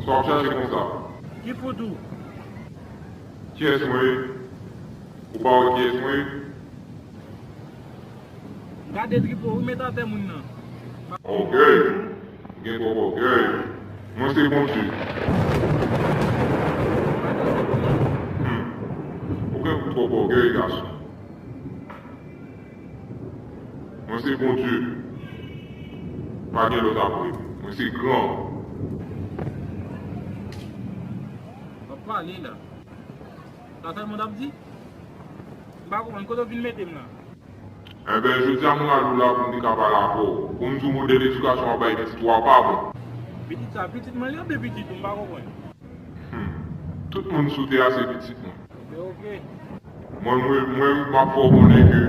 Sa w ap chache konsa? Ki fout ou? Kiyès mwen ye? Ou pa wè kiyès mwen ye? Gade tripo, ou met atè moun nan. Ògèy! Ou gen twòp ògèy. Mwen se Bondye. Hmm. Ou gen twòp ògèy, gason. Mwen se Bondye. Pa gen lòt apre m. Mwen se gran. W ap pale la. Sa sèlman w ap di? M pa konprann kote w vin mete m la. Enben, jodi a m rale w la pou m te ka pale avè w. Pou m di w modèl edikasyon w ap bay pitit ou a pa bon. Pitit sa, pitit mwen li oubyen pitit ou? M pa konprann. Hmm. Tout moun sou tè a se pitit mwen. Oke, oke. Mwen, mwen, mwen, m ap fè w konnen ke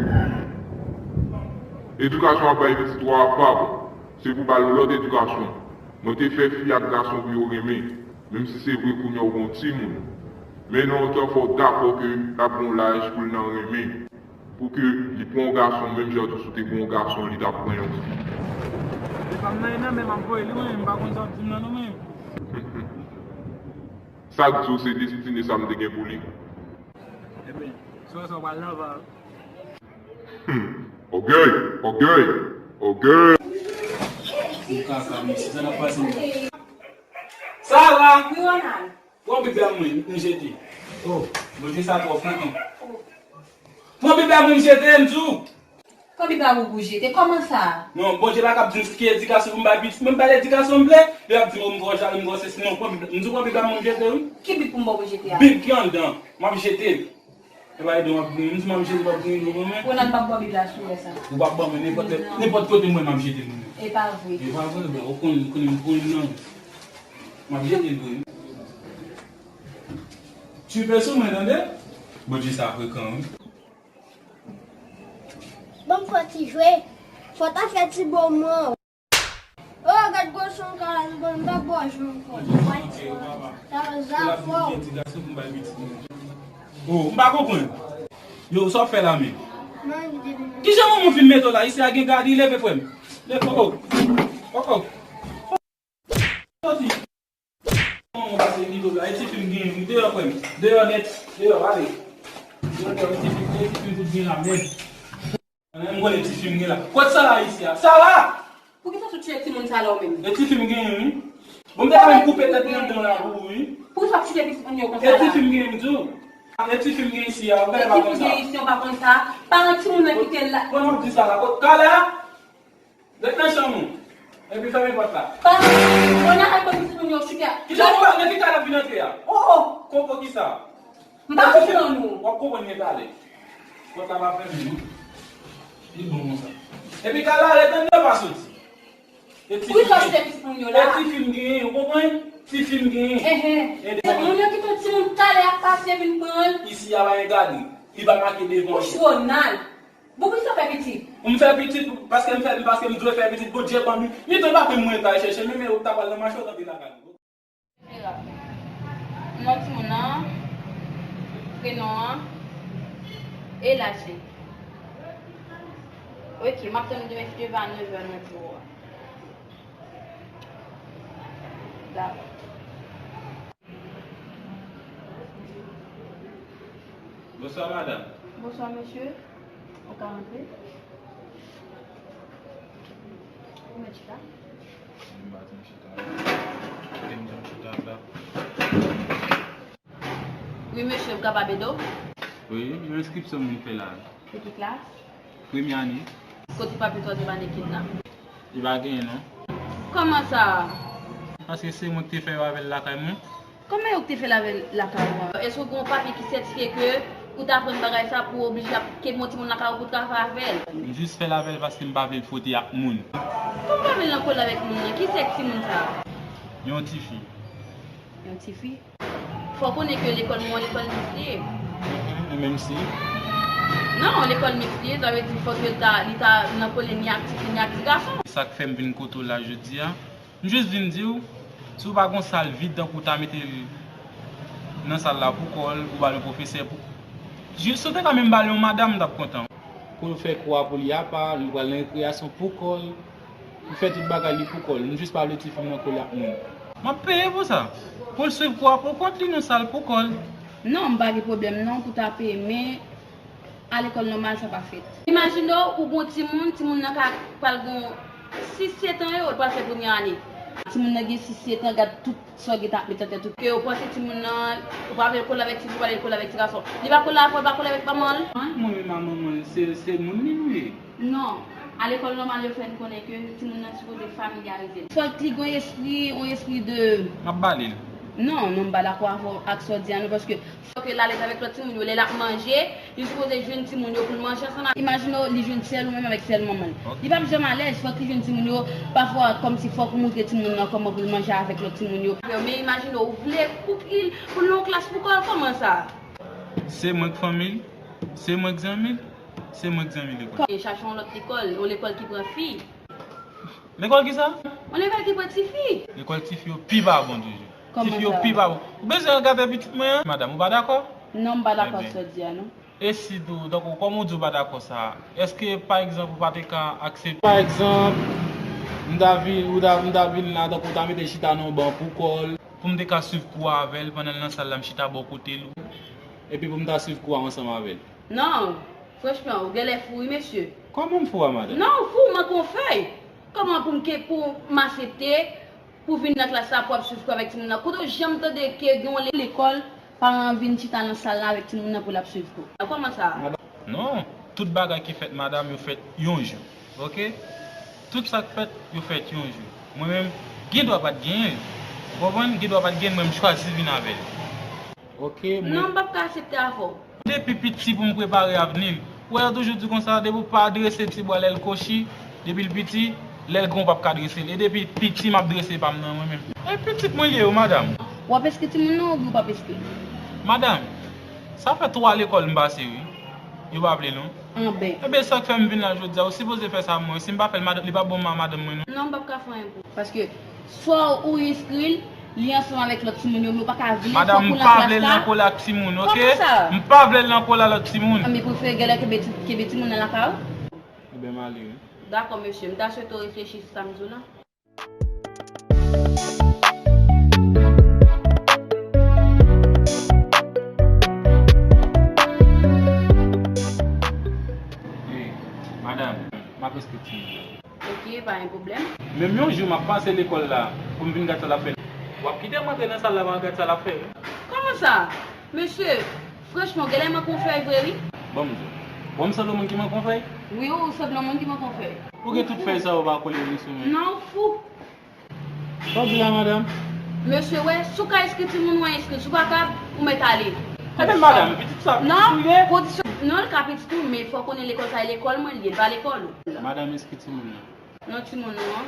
edikasyon w ap bay pitit ou a pa bon. Se pou ba l lòt edikasyon. Mwen te fè fi ak gason pou yo renmen, menm si se vre kounye a w gen yon timoun. Men nan yon tan fò w dakò ke l ap gen yon laj pou l nan renmen, pou ke li pran yon gason menm jan tou si w te gen yon gason li t ap pran yon fi. Se pa m nan, nan men m ap voye li, mwen, m pa konn sa w ap di m nan non, men. Sa k di w se destine sa m te gen pou li? Ebyen, si w wè sa w pral nan va. Hmm. Ògèy! Ògèy! Ògèy! Ou kaka, mesye, sa k ap pase menm? Sara! Wi, Ronald. Pran Bib la mwen, m jete. Oh, Bondye sa twò flanke. Pran Bib la mwen, m jete, m di w. Pran Bib la pou w jete. Kòman sa? Non, Bondye pa kab di m ki edikasyon pou m bay pitit mwen, m bay edikasyon m vle. Li ap di m, oh, m twò jalou, m twò sesi. Non, pran Bib la. M di w pran Bib la mwen, m jete, wi. Ki Bib pou m ba w pou jete a? Bib ki anndan. M ap jete l. E pa ede w ap goumen. M di m ap jete, w ap goumen, w ap goumen. Ronald p ap ba w Bib la si w wè sa. Ou p ap ban mwen nenpòt lè, nenpòt kote m wè m ap jete moun yo. E pa vre. E pa vre, men ou konn, ou konn, ou konn non. M ap jete l vre. Tchwipe sou mwen, tande? Bondye sa frekan, wi. Ban m fè ti jwe. Fò ta fè ti bon mwen. Oh, gad gwo son ka la, m pa bò jwe ankò. Sa va fò. Oh, m pa konprann. Yo, sa w fè la menm? Kijan manman w fin mete w la? Isi a gen gad, leve frè m. Leve, koko. Koko. Soti. Manman w pase rido la. E ti fi m genyen, wi. Deyò frè m. Deyò nèt. Deyò, ale. Deyò, deyò, e ti fi, e ti fi m fout gen la, mèd. M konnen ti fi m gen la. Kot Sara isi a? Sara! Poukisa sou tcheke timoun sa la ou menm? E ti fi m genyen, wi. Bon, m te ka menm koupe tèt li anndan la pou ou, wi. Poukisa w ap tcheke pitit moun yo konsa la? E ti fi m genyen, m di w. E ti fi m gen isi a, ou genlè pa konn sa. E ti fi m gen isi, ou pa konn sa. Paran timoun nan kite l la. Bon, m ap di sa la. Kot Kala? Ret nan chanm ou. Epi fèmen pòt la. Paran timoun, bon, nan kay pitit moun yo, chita. Kijan ou pa, nan ki kay l ap vin antre a? Oh, oh. Koko kisa? M pa konprann ou. W ap konprann gen talè. Pòt la pa fèmen, non. Li bon konsa. Epi Kala, ret anndan, pa soti. E ti fi m genyen. Pou sa se pitit moun yo la. E ti fi m genyen, ou konprann? Ti fi m genyen. Ehe. Moun yo kite yon timoun talè ap pase vin pran l. Isi a pa gen gade. Li pa make devan. Ou cho, Nal. Bon, poukisa w fè pitit? M fè pitit paske m fè, paske m dwe fè pitit. Bondye ban m. Li tou pa pi mwen ta chèche, men, men ou ta pral nan mache, ou ta pi lakay. Non timoun nan, prenon an, e laj li. Ok, m ap tann ou demen si Dye vle a nèf è nan biwo a. Dakò. Bonswa, madanm. Bonswa, mesye. Ou ka rantre. Ou mèt chita. M pa janm chita la. Kote m janm chita la? Wi, mesye, m kapab ede w? Wi, yon enskripsyon m vin fè la. Se ki klas? Premye ane. Kote papye twazyèm ane kit la? Li pa genyen, non. Kòman sa? Paske se mwen ki te fè yo avè l lakay mwen. Kòman yo te fè l avè l lakay ou an? Èske w gen yon papye ki sètifye ke ou t aprann bagay sa pou w oblije ap kenbe yon timoun lakay ou pou w travay avè l? M jis fè l avè l paske m pa vle l fwote ak moun. Kòman w pa vle l nan kole avèk moun nan? Ki sèks timoun sa a? Yon tifi. Yon tifi? Fò w konnen ke lekòl nou an, lekòl miks li ye. Mhm, e menm si? Non, lekòl miks li ye, sa vle di fòk yo ta, li ta nan kole ni ak tifi, ni ak ti gason. Sa k fè m vin kote w la jodi a, m jis vin di w, si w pa gon sal vid tankou w ta mete l nan sal la pou kò l, ou ba l yon pwofesè pou, jis si w te ka menm ba l yon madanm, m t ap kontan. Pou l fè kou a pou li apa, li pral nan rekreyasyon pou kò l, pou fè tout bagay li pou kò l. M jis pa vle tifi m nan kole ak moun. M ap peye pou sa. Pou l swiv kou a pou kont li nan sal pou kò l. Non, m pa gen pwoblèm non pou ta peye, men a lekòl nòmal sa pa fèt. Imajine w, ou gon timoun, timoun nan ka pral gon sis, sèt an e ou pral fè premye ane. Timoun nan gen sis, sèt an, gad tout sa w gen t ap met nan tèt ou. Ke ou panse timoun nan, ou pa vle l kole avèk tifi, ou pa vle l kole avèk ti gason. Li pa kole avè w, li pa kole avèk manman l. Mwen menm a manman l, se, se moun li nou ye. Non. A lekòl nòmal yo fè n konnen ke timoun nan sipoze familyarize l. Fòk li gon espri, yon espri de. M ap bale l. Non, non, m pa dakò avè w ak sa w di a non, paske fòk l alèz avèk lòt timoun yo. Lè l ap manje, li sipoze jwenn timoun yo pou l manje ansanm. Imajine w, li jwenn sèl ou menm avèk sèl manman l. Ok. Li p ap janm alèz, fòk li jwenn timoun yo. Pafwa, kòmsi fòk ou montre timoun nan kòman pou l manje avèk lòt timoun yo. Men imajine w, ou vle koup li pou l nan yon klas pou kò l, kòman sa? Se mwen k fanmi l, se mwen k zanmi l, se mwen k zanmi lekòl. Chache yon lòt lekòl, yon lekòl ki pran fi. Lekòl kisa? Yon lekòl ki pran tifi. Lekòl tifi yo pi pa bon toujou. Kòman sa? Tifi yo pi pa bon. Ou bezwen gade pitit mwen an? Madanm, ou pa dakò? Non, m pa dakò ak sa w di a non. E si tou, tankou kòm ou di w pa dakò sa, èske, pa egzanp, ou pa te ka aksepte, pa egzanp, m ta vin, ou ta, m ta vin la, tankou w ta mete l chita nan yon ban pou kò l, pou m te ka swiv kou a avè l pandan l nan sal la, m chita bò kote l, epi pou m ta swiv kou a ansanm avè l? Non, franchman, ou genlè fou wi, mesye. Kòman m fou a, madanm? Non, ou fou, manke yon fèy. Kòman pou m ke, pou m aksepte pou vin nan klas la pou ap swiv kou avèk timoun nan? Kote w janm tande ke gen yon le-, lekòl, paran an vin chita nan sal la avèk timoun nan pou l ap swiv kou? Kòman sa? Non, tout bagay ki fèt, madanm, yo fèt yon jou. Ok? Tout sa k fèt, yo fèt yon jou. Mwen menm, gen dwa pa t genyen l. Ou konprann? Gen dwa pa t genyen l, mwen m chwazi vin avè l. Ok, mwen. Non, m p ap ka aksepte avè w. Depi piti pou m prepare avni l. Ou wè yo toujou di konsa, depi w pa drese ti bwa lè l kochi, depi l piti, Lè l gran, w p ap ka drese l. E depi piti, m ap drese pa m nan mwen menm. E pitit mwen li ye wi, madanm. W ap enskri timoun nan oubyen w p ap enskri l? Madanm, sa fè twa lekòl m pase wi. Yo pa vle non. Anben. Enben, sa k fè m vin la jodi a, ou sipoze fè sa pou mwen. Si m pa fè l, madanm, li p ap bon ma-, madanm mwen non. Non, m p ap ka fè anyen pou ou. Paske swa ou enskri l, li ansanm avèk lòt timoun yo, men ou pa ka vini, fòk ou nan klas la. Madanm, m pa vle l nan kole ak timoun, oke? Kòman sa? M pa vle l nan kole ak lòt timoun. Anben, prefere genlè kenbe ti, kenbe timoun nan lakay ou? Enben, m ale wi. Dakò, mesye. M ta swete w reflechi sou sa m di w la. Wi, madanm, m ap enskri timoun nan. Oke, pa gen pwoblèm. Menm yon jou, m ap pase lekòl la pou m vin gad sa l ap fè. W ap kite m antre nan sal la, m al gad sa l ap fè. Kòman sa? Mesye, franchman, w genlè manke yon fèy vre, wi. Bon, m di w. Bon, m sanble yon moun ki manke yon fèy? Wi, ou sanble yon moun ki manke yon fèy. Ou gen tout fèy sa yo pa kole vre sou mwen. Non, ou fou. Sa w di la, madanm? Mesye, wè, si w ka enskri timoun ou enskri, si w pa kab, ou mèt ale. Enben, madanm, pitit sa, pitit ou ye? Non, kondisyon, non, li ka pitit ou, men fò w konnen lekòl sa, e lekòl mwen li ye, li pa lekòl ou. Madanm, enskri timoun nan. Non, timoun ou an.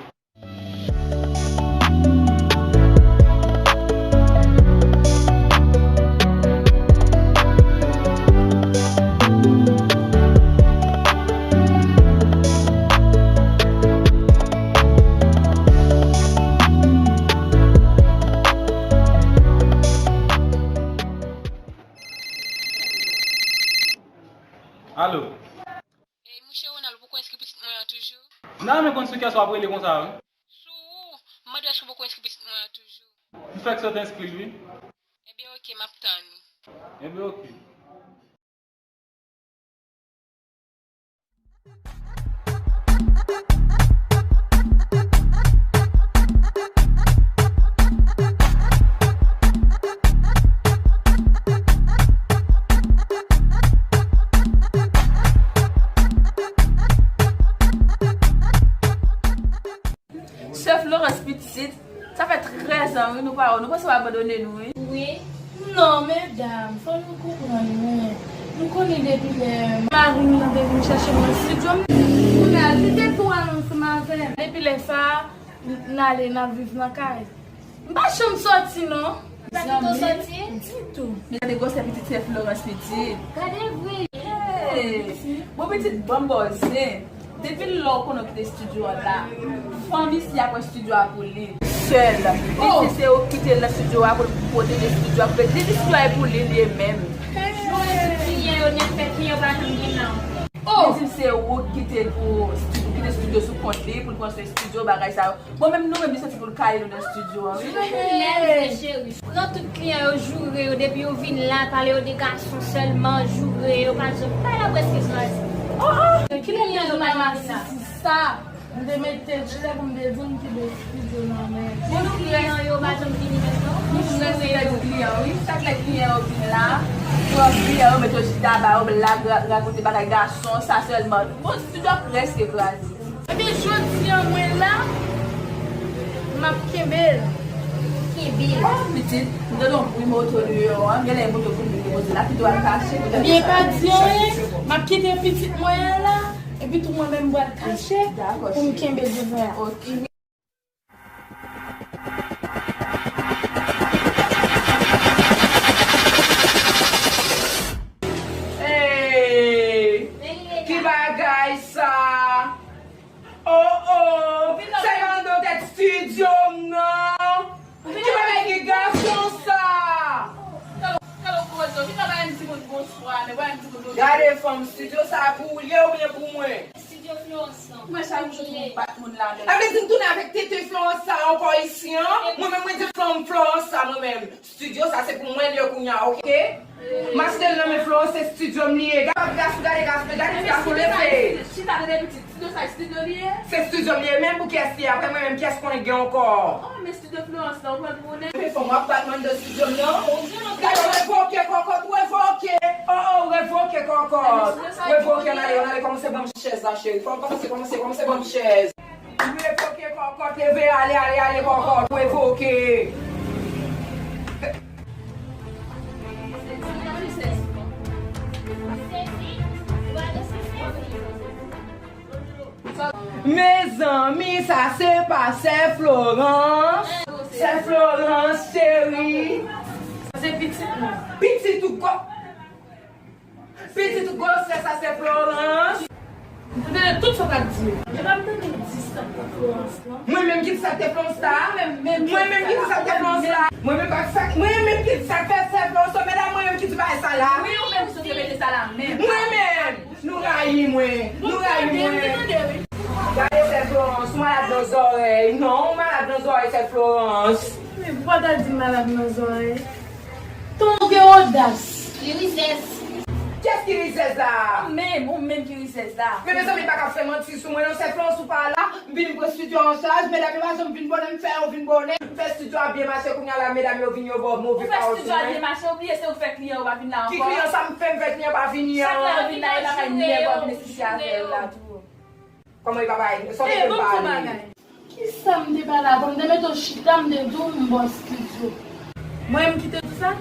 Alo. Ey, mouche Ronald, ou poko enskri pitit mwen an toujou? Nan, men konn sou kiyès w ap rele konsa, wi. Sou ou, m mande w èske w poko enskri pitit mwen an toujou? M fèk sot enskri l, wi. Ebyen, oke, m ap tann ou. Ebyen, oke. Sè Florence pitit, sa fè trèz an wi nou pa wè w. Nou panse w abandone nou wi. Wi. Non, medam, fò nou konprann mwen. Nou konnen depi lè mari m nan te vin chèche mwen nan estidyo m, kounye a li te tou al ansanm avè m. Depi lè sa a, n-, n ale, n al viv nan kay. M pa janm sòti non. Ou pa kite w sòti? Ditou. Men gade gwosè pitit sè Florence pitit. Gade vre. Hey! Bon pitit, ban m ba w zen. Depi lè w konnen w kite estidyo a la, fanmi si ap wè estidyo a pou li. Sèl. Li di se ou ki kite l nan estidyo a pou l pwoteje estidyo a. Li di estidyo a e pou li, li ye menm. Jodi kliyan yo nèt fè kliyan yo pa janm gen nan. Li di se ou ki kite l pou esti-, kite estidyo sou kont li pou l pran swen estidyo, bagay sa yo. Bon, menm nou menm, li soti pou l kale nou nan estidyo a, wi. Lèze, cheri. Pran tout kliyan yo, joure yo, depi yo vin la, pale yo de gason sèlman, joure yo, pa janm, pa la prèske swazi. Oh, oh! Kilè m te di w nan masis sa? M te mete chè pou m te di w m kite estidyo nan men. Bon, nou prèske. Kliyan yo pa janm vini menm, non. Nou prèske pèdi kliyan, wi. Chak lè kliyan yo vin la, pran kliyan yo, mete yo chita ba yo, blag, ra-, rakonte bagay gason, sa sèlman. Bon, estidyo a prèske kraze. Ebyen, jodi a mwen la, m ap kenbe l. Kenbe l. Oh, pitit, m tande yon bri moto deyò a. Genlè e moto kounye ki poze la, kite w al kache. Ebyen, pa di anyen, m ap kite pitit mwen an la, epi tou mwen menm m pral kache pou m kenbe devan. Ok. Hey! Ki bagay sa? Oh, oh! Sa yo anndan tèt estidyo m nan! Ki bagay ki gason sa? Kalo, kalo kozo, vin la bay yon timoun bonswa, men bay yon timoun bonswa. Gade fanm, estidyo sa pou ou l ye oubyen pou mwen? Estidyo Florence lan. Mwen chak jou pou bat moun la menm. Sa vle di m tounen avèk tenten Florence sa ankò isi an? Mwen menm mwen di fanm Florence sa mwen menm. Estidyo sa se pou mwen l ye kounye a, oke? M achte l nan men Florence, se estidyo m li ye. Gade gason, gade gason, gade ti gason leve. Chita tande pitit, estidyo sa estidyo li ye? Se estidyo m li ye, men pou kiyès li ye? Apre mwen menm, kiyès konnen gen ankò? Oh, men estidyo Florence la, ou pran pou ou nèg. Men fanm w ap bat m anndan estidyo m nan? Gade w revoke kòkòt, revoke. Oh, oh, revoke kòkòt. Revoke, ann ale, ann ale, kòmanse ban m chèz la, cheri. Fò w kòmanse, kòmanse, kòmanse ban m chèz. Revoke kòkòt, leve, ale, ale, ale, kòkòt, revoke. Mezanmi, sa se pa sè Florence? Sè Florence, cheri. Se pitit mwen. Pitit ou ko-, pitit ou gwosès sa se Florence. M tande tout sa w t ap di yo. E pa m tande w di sa k te Florence lan. Mwen menm ki di sa k te Florence la? Mwen menm, mwen menm ki di sa k te Florence la? Mwen menm pa sa, mwen menm ki di sa k fè sè Florence, medam, mwen menm ki di bagay sa la? Wi, ou menm ki sot repete sa la menm. Mwen menm, nou rayi mwen, nou rayi mwen. Gade sè Florence, ou malad nan zòrèy. Non, ou malad nan zòrèy, sè Florence. Men ou pa ta di malad nan zòrèy. Ton gen odas. Li rizèz. Kiyès ki rizèz la? Ou menm, ou menm ki rizèz la. Men mezanmi, pa ka fè manti sou mwen non, sè Florence ou pa la, m vin pran estidyo an chaj, medam yo pa janm vin bonè, m fè yo vin bonè, m fè estidyo a byen mache, kounye a la medam yo vin yo ba w move pawòl sou mwen. Ou fè estidyo a byen mache, ou bliye se ou k fè kliyan yo pa vin la ankò. Ki kliyan sa m fè, m fè kliyan yo pa vini an? Chak lè yo vin la, yo pa ka niye, yo pa vin esplike afè yo la tou. Kòman e pa bay? Sa w te vle m pale? Kisa m te pale avan? M te mete w chita, m te di w m ba w estidyo. Mwen m ki te di sa?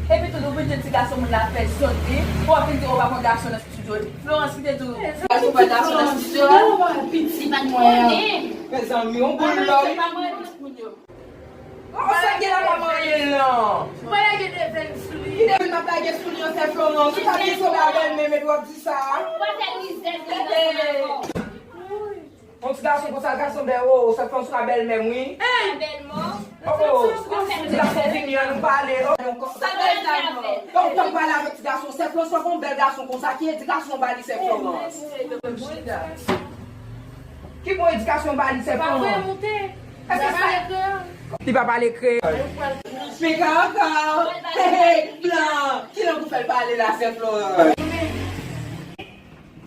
Epi tou, ou vin di ti gason moun la fè zòt li, pou w ap vin di w pa pran gason nan estidyo. Florence ki te di w ti gason pran gason nan estidyo a? Pitit mwen an. Mezanmi, yon boul lòt. Oh, sa gen la pa manyen lan. Ou pa lage de venn sou li. Ki de venn m ap lage sou li an, sè Florence? Ou pa byen sou la bèlmè, men w ap di sa. Ou pa fè rizèz nan sa ankò. Yon ti gason konsa, gason bèl, oh, sè Florence ou ka bèlmè m, wi. Bèlmè. Oh, oh, ti gason vini an, nou pale. Oh, sa bèl sa non. Donk, tank pale avèk ti gason, sè Florence, yon bèl gason konsa, ki edikasyon w ba li, sè Florence? Ki bon edikasyon w ba li, sè Florence? Èske sa, li pa pale kreyòl? Pika ankò. Hey, hey, blan. Ki lang ou fè l pale la, sè Florence?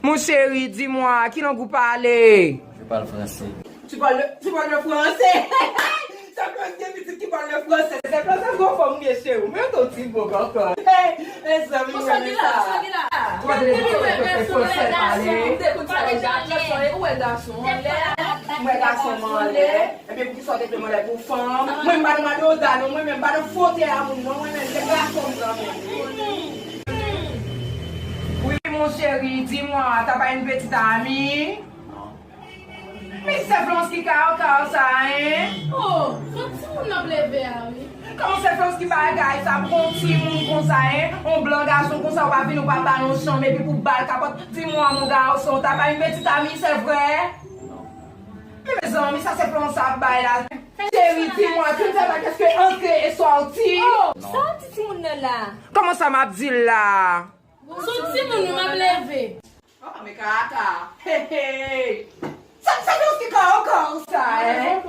Mon chéri, di mwa, ki lang ou pale? Je parle français. Tu parles le, tu parles le français? Sè Florence gen pitit ki pale fransè. Sè Florence gwo fanm gen cheri. Men yon ti bòk ankò. Hey, mezanmi, mwen renmen sa. Ou pa tande tout sa yo fè fransè pale. Ou wè gason anlè. Mwen gason m anlè. Ebyen, poukisa w te fè m anlè pou fanm? Mwen, m pa nan madoza, non. Mwen menm, m pa nan fotèy a moun, non. Mwen menm, se gason m nan men. Oui, mon chéri, dis-moi, t'as pas une petite amie? Men sè Florence ki kaw kaw sa, en? Oh, se yon timoun n ap leve a, wi. Kòman sè Florence ki bagay sa pou yon timoun konsa, en? Yon blan gason konsa, ou pa vin, ou pa ba l yon chanm, epi pou ba l kapòt. Dis-moi, mon garçon, t'as pas une petite amie, c'est vrai? Men mezanmi, sa sè Florence ap bay la. Chéri, dis-moi, tu ne sais pas qu'est-ce que entrer et sortir? Oh, sa w di timoun nan la? Kòman sa m ap di l la? Se yon timoun wi m ap leve. Oh, men kaka. Hey, hey. Sa, sa Florence ki kòkò sa, en?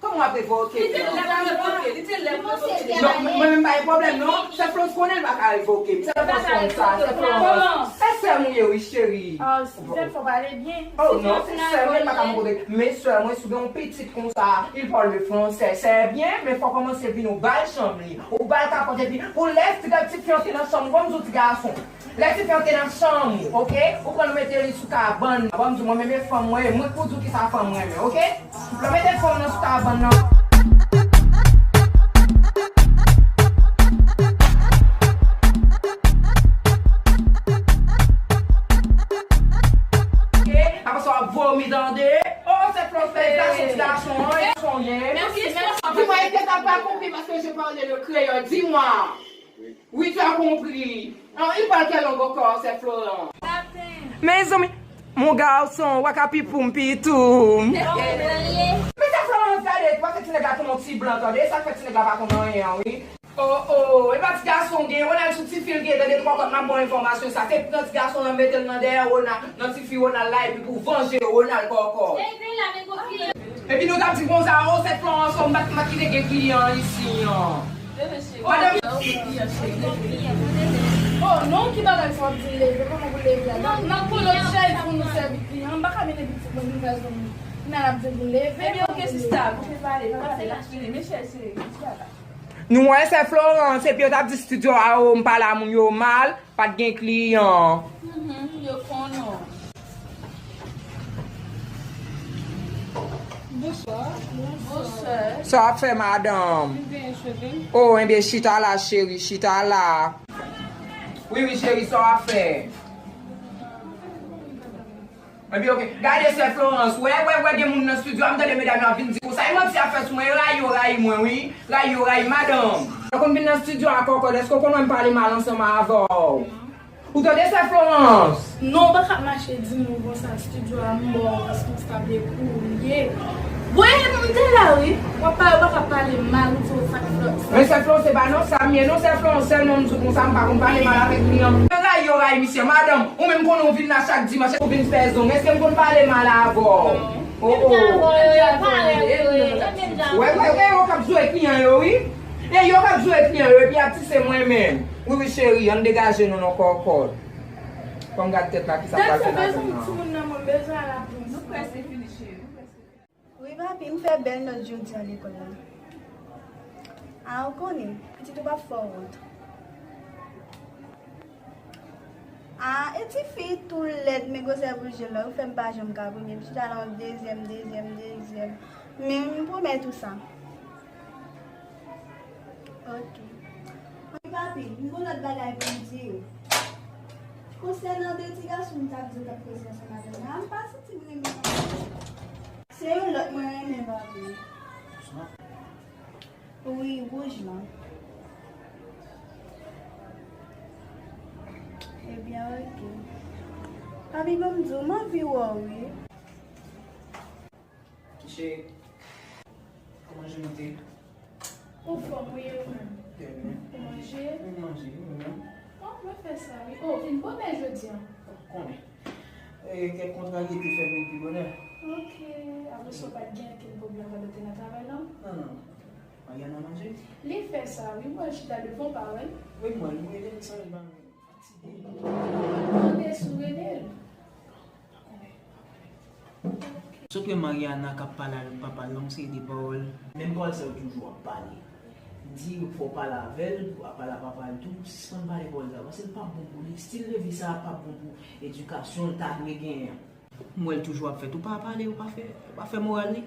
Kòman w ap revoke? Li te lè pou revoke, li te lè pou revoke. Non, mwen, mwen menm pa gen pwoblèm, non. Sè Florence konnen l pa ka revoke m. Sè Florence konnen sa, sè Florence. Se sè m ou ye, wi, cheri. Ah, sè Florence pale byen. Oh, non, se sè mwen, pa ka m kote. Men sè mwen, si w gen yon pitit konsa, il parle le français, c'est bien, men fò w kòmanse vin ou ba l chanm li. Ou ba l kapòt epi pou lè ti, ti fi an te nan chanm ou, ban m di w ti gason. Lè ti fi an te nan chanm ou, oke? Ou pran l ou mete li sou kabann nan. Ban m di w, mwen menm e fanm mwen ye, mwen k pou di w kisa fanm mwen renmen, oke? Lè w mete fanm nan sou kabann nan. Oke? Apre sa w ap vomi tande. Oh, se Florence fè gason, ti gason an, e gason ye. Di mwen, est-ce que t'as pas compris parce que je parle le créole? Dis-moi. Oui, tu as compris. Ah, il parle quelle langue encore, c'est Florent? Mezanmi, mon garçon, wakapipoum pitoum. Men sè Florence, gade, paske ti nèg la tounen yon ti blan, tande, sa k fè ti nèg la pa konn anyen an, wi. Oh, oh, e pa ti gason gen, Ronald sou ti fi l gen, tande, kòkòt, m ap ba w enfòmasyon sa. Se pran ti gason an, mete l nan dèyè Ronald, nan ti fi Ronald la, epi pou vanje Ronald kòkò. Epi nou t ap di konsa, oh, sè Florence, m pa t, m pa t kite gen kliyan isi an. Madanm. Oh, non, ki bagay sa w ap di leve? Kòman pou leve a? N ap pran lòt chèz pou nou sèvi kliyan. M pa ka mete pitit mwen vin fè zòm. Men ap di pou leve. Ebyen, oke, sista, pou te pale, pale, la fini. Men chèz, se, se bagay. Nou wè sè Florence, epi yo t ap di studio a, oh, m pale a moun yo mal. Pa t gen kliyan. Mhm, yo konnen w. Bonswa. Bonswa. Sa w ap fè, madanm? M genyen cheve m. Oh, enben, chita la, cheri, chita la. Wi, wi, cheri, sa w ap fè? Epi, ok, gade sè Florence, wè, wè, wè, gen moun nan estidyo a, m tande medam yo ap vin di konsa, e manti y ap fè sou mwen, e rayi yo rayi mwen, wi, rayi yo rayi madanm. Ou konn vin nan estidyo a kòkòt, èske w konn wè m pale mal ansanm avè w? Ou tande sè Florence? Non, ou pa ka mache di m konsa, estidyo a, m ba w responsab de kou ou ye. Bon, e m te la, wi. W ap pale, w pa ka pale mal, ou di w fè flòt sa. Men sè Florence, se pa nan sa m ye, non, sè Florence, sèlman m di w konsa, m pa konn pale mal avèk kliyan. Yo rayi, yo rayi misye, madanm, ou menm konnen w vin la chak dimanch, ou vin fè zong. Èske m konn pale mal avè w? Oh, oh. Wè, wè, wè, yo k ap jwe kliyan yo, wi. E yo k ap jwe kliyan yo, epi ap tise mwen menm. Wi, wi, cheri, ann degaje nou nan kòkòt. Fò m gad tèt la, kisa k pral fèt avè m nan. Timoun nan, mwen bezwen al aprann. Nou prèske fini, cheri, nou prèske fini. Wi, papi, m fè bèl nòt jodi a lekòl la. A, ou konnen, pitit ou p ap fè w wont. A, e tifi tou lèd, men gwosè boul je l la, ou fè m pa janm ka premye. M chita la yon dezyèm, dezyèm, dezyèm. Men m pwomèt ou sa. Ok. Wi, papi, m gon lòt bagay pou m di w. Konsènan de ti gason m t ap di w t ap koze ansanm avè m nan, m pa santi m renmen nan. Se yon lòt mwen renmen, papi. Wi, wouj lan. Ebyen, ok. Papi, ban m di w, m anvi wè w, wi. Cheri, kòman jounen te ye? Anfòm, wi, e ou menm? Trè byen. Ou manje? M manje, ou menm? Bon, mwen fè sa, wi. O, vin bonè jodi a. Ou konnen. E, kèk kontrarye te fè m vin pi bonè. Ok. Apre sa, ou pa t gen okenn pwoblèm pandan w te nan travay la? Non, non, non. Mariana manje? Li fè sa, wi. M wè l chita devan, w pa wè l? Wi, m wè l. M rele l san l pa vini. Fatige. Mande si w rele l. Sot wè Mariana k ap pale avèk papa l lan yon seri de pawòl. Menm pawòl sa yo toujou ap pale. Di fò w pale avè l, pale a papa l tou, sispann pale pawòl sa yo, paske l p ap bon pou li. Estil de vi sa a p ap bon pou edikasyon l ta dwe genyen an. M wè l toujou ap fè tou pa pale, ou pa fè, ou pa fè moral li.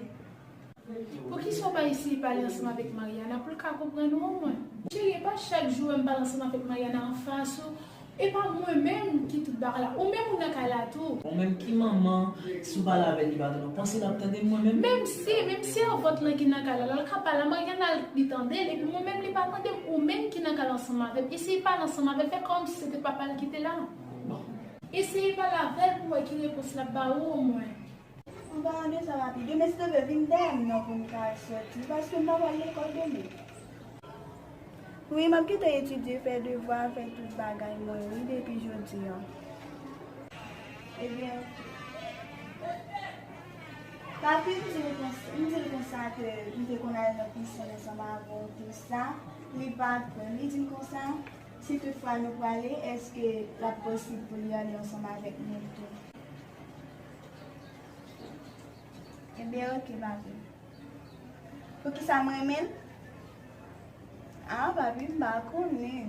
Poukisa w pa eseye pale ansanm avèk Mariana pou l ka konprann ou omwen? Cheri, e pa chak jou w wè m pale ansanm avèk Mariana anfas ou. E pa mwen menm ki tout bagay la. Ou menm ou nan kay la tou. Ou menm ki manman, si w pale avè l, li pa tande w. Panse l ap tande m mwen menm? Menm si, menm sèvant lan ki nan kay la, lè l ka pale a Mariana, li tande l, epi mwen menm li pa tande m. Ou menm ki nan kay la ansanm avè m, eseye pale ansanm avè l, fè kòmsi se te papa l ki te la. Bon. Eseye pale avè l pou wè ki repons l ap ba ou omwen. An paran de sa, papi, demen si Dye vle vin dèyè m nan pou m ka sòti, paske m pa pral lekòl demen. Wi, m ap gentan etidye, fè devwa, fè tout bagay mwen, wi, depi jodi a. Ebyen, papi, m di l konsa, m di l konsa ke m te konn al nan pisin ansanm avè w, tout sa, li pa kwè m, li di m konsa, si toutfwa nou prale, èske l ap posib pou li ale ansanm avèk nou tou? Ebyen, ok, papi. Poukisa m renmen l? A, papi, m pa konnen.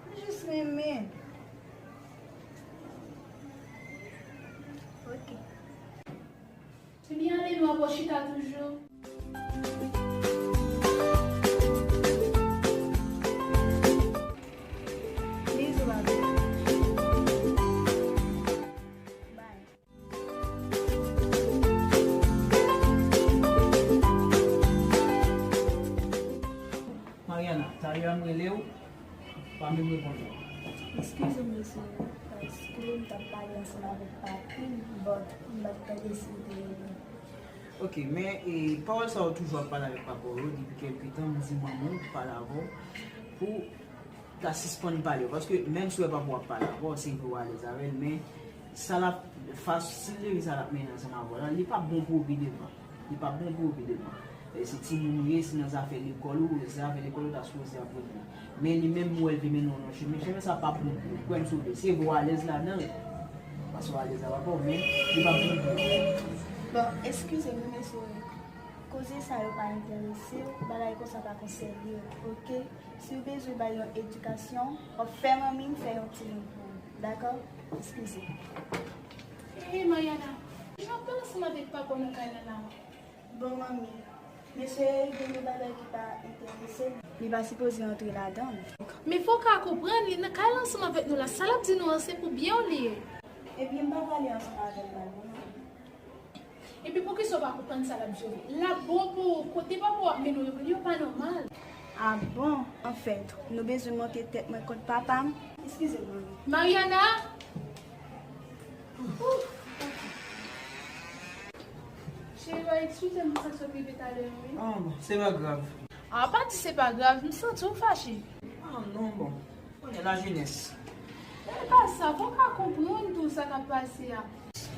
M jis renmen. Ok. Ebyen, ale, nou ap chita toujou. Bizou, papi. Bye. Mariana, talè a m rele w, ou pa menm reponn mwen. Eskize m, mesye, paske m t ap pale ansanm avèk papi m, but m pa t tande si w te rele m. Ok, men, e, pawòl sa yo toujou ap pale avèk papa w yo depi kèlke tan, m di manman w pale avè w pou ta sispann pale, paske menm si w wè papa w ap pale avè w, se vre w alèz avè l, men sa l ap, fason, stil de vi sa l ap mennen ansanm avè w la, li p ap bon pou ou pi devan. Li p ap bon pou ou pi devan. E se timoun ou ye, se nan zafè lekòl ou, se zafè lekòl ou ta sipoze ap regle. Men li menm, m wè l vle mennen w nan chemen, chemen sa p ap bon pou ou. Kwè m si w vle. Se vre w alèz ladan l. Paske w alèz avè papa w, men li p ap bon pou ou. Bon, eskize m, mesye. Koze sa yo pa enterese w, bagay konsa pa konsène w, oke? Si w bezwen bay yon edikasyon, w ap fè manmi m fè yon ti liv pou ou, dakò? Eskize. Hey, Mariana, jan w ap pale ansanm avèk papa w nan kay la la? Bon, manmi, mesye gen de bagay ki pa enterese l. Li pa sipoze antre ladan l. Men fò w ka konprann, li nan kay la ansanm avèk nou la. Sa l ap di nou an, se pou byen w li ye. Ebyen, m pa prale ansanm avè l mal, non. Epi poukisa w pa konprann sa l ap jere? L ap bon pou ou, kote papa w ap mennen w yo, yo pa nòmal. Ah bon? Anfèt, nou bezwen montre tèt mwen kont papa m? Eskize m, manmi. Mariana! Ouf! Cheri, eskize m pou sa k sot rive talè a, wi. Ah, bon, se pa grav. Ah, pa di se pa grav, m santi w fache. Ah, non, bon. Konnen lajenès. E pa sa, fò w ka konprann tou sa k ap pase a.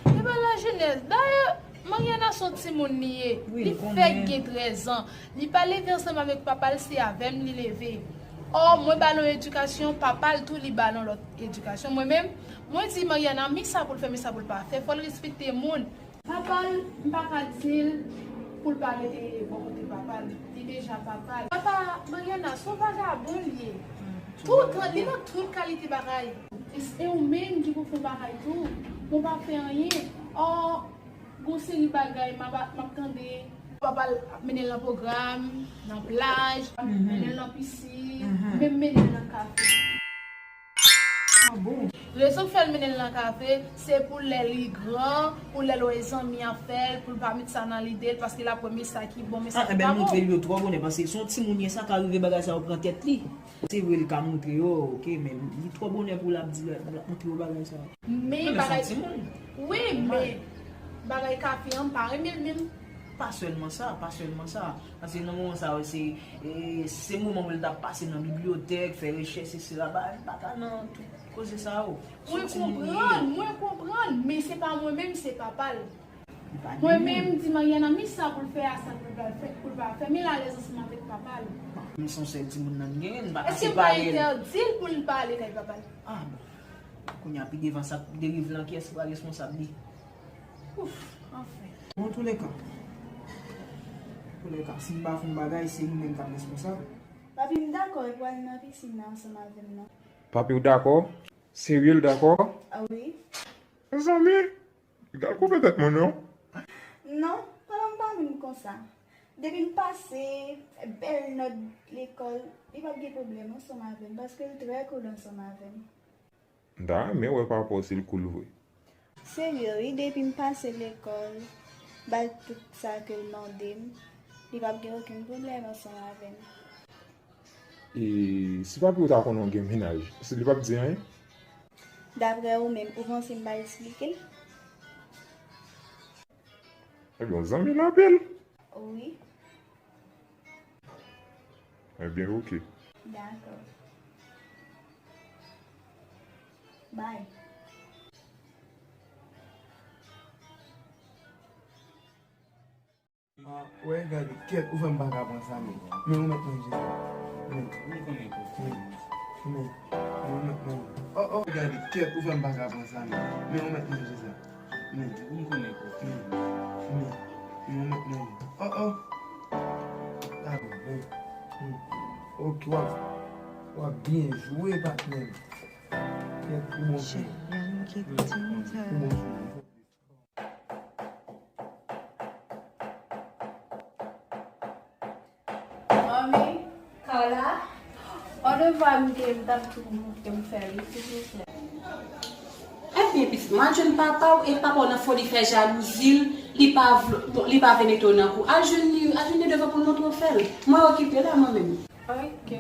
E pa lajenès. Dayè, Mariana se yon timoun li ye. Wi, li fèk gen trèz an. Li pa leve ansanm avèk papa l, se avè m li leve. Ò, mwen ba l yon edikasyon, papa l tou li ba l yon lòt edikasyon. Mwen menm, mwen di Mariana, mi sa pou l fè, mi sa pou l pa fè. Fò l respekte moun. Papa l, m pa ka di l pou l pa rete bò kote papa l. Li deja papa l. Papa Mariana, se yon vagabon li ye. Toutan, li nan tout kalite bagay. E, e ou menm ki pou fè yon bagay tou, bon pa fè anyen. Ò, gon seri bagay m ap, m ap tande. Papa l ap mennen l nan pwogram, nan plaj, mennen l nan pisin, menm mennen l nan kafe. Ah bon? Rezon k fè l mennen l nan kafe, se pou lè li gran, pou lè l wè zanmi an fè l, pou l pa met sa nan lide l, paske l ap wè men sa ki bon, men sa ki pa bon. Ah, enben, montre l yo twò bonè, paske se yon timoun ye, sa ka rive bagay sa yo pran tèt li. Se vre, li ka montre yo, oke, men li twò bonè pou l ap di, l ap montre yo bagay sa yo. Men bagay, wi, men bagay kafe an, m pa renmen l menm. Pa sèlman sa, pa sèlman sa. Paske nan moman sa yo, se, e, se moman pou l t ap pase nan bibliyotèk, fè rechèch, etsetera. Ba, li pa ka nan tout koze sa yo. Mwen konprann, mwen konprann, men se pa mwen menm, se papa l. Mwen menm, m di Mariana, mi sa pou l fè a, sa pou l pa fè, pou l pa fè, men l alèz ansanm avèk papa l. Men se yon sèl timoun nan m genyen, m pa ka separe l. Èske m ka entèdi l pou l pa ale kay papa l? Ah, bon. Kounye a, pi devan sa, deriv lan, kiyès ki pral responsab li? Ouf, anfen. Bon, antouleka, antouleka, si m pa fè yon bagay, se li menm k ap responsab. Papi, m dakò, e pou al nan pisin nan ansanm avè m nan. Papi w dakò? Serye l dakò? Ah wi. Mezanmi, gad koupe tèt mwen non. Non, pa nan m pa menm konsa. Depi m pase bèl nòt lekòl, li p ap gen pwoblèm ansanm avè m, paske l trè cool ansanm avè m. M ta renmen wè papa w si l cool vre. Serye wi, depi m pase lekòl, bay tout sa ke l mande m, li p ap gen okenn pwoblèm ansanm avè m. E si papi w ta konnen w gen mennaj, si li p ap di anyen? Daprè ou menm, ou panse m pa eksplike l? Ebyen, w zanmi l anpil. Wi. Ebyen, oke. Dakò. Bye. Ah, wè, gade, kèt, ou fè m pa ka pran sa, men. Men ou mèt manje sa. Men. Ou konnen kòk. Men. Men. Men ou mèt manje. Oh, oh, gade, kèt, ou fè m pa ka pran sa, men. Men ou mèt manje sa. Men. Ou konnen kòk. Men. Men. Men ou mèt manje. Oh, oh. Dakò, men. Hmm. Ok, w ap, w ap byen jwe, patnè m. Kèt, ou bon fi. Chè, y a m ki di m sa. Ou bon fi. Manmi, Carla, yon devwa m te, m t ap di w pou m fè li, silvouplè. Ebyen, pitit mwen, al jwenn papa w, e papa w nan foli fè jalouzi l, li pa vle, bon, li pa vle mete w nan kou. Al jwenn li, al jwenn li devan pou l montre w fè l. Mwen okipe la, mwen menm. Ok.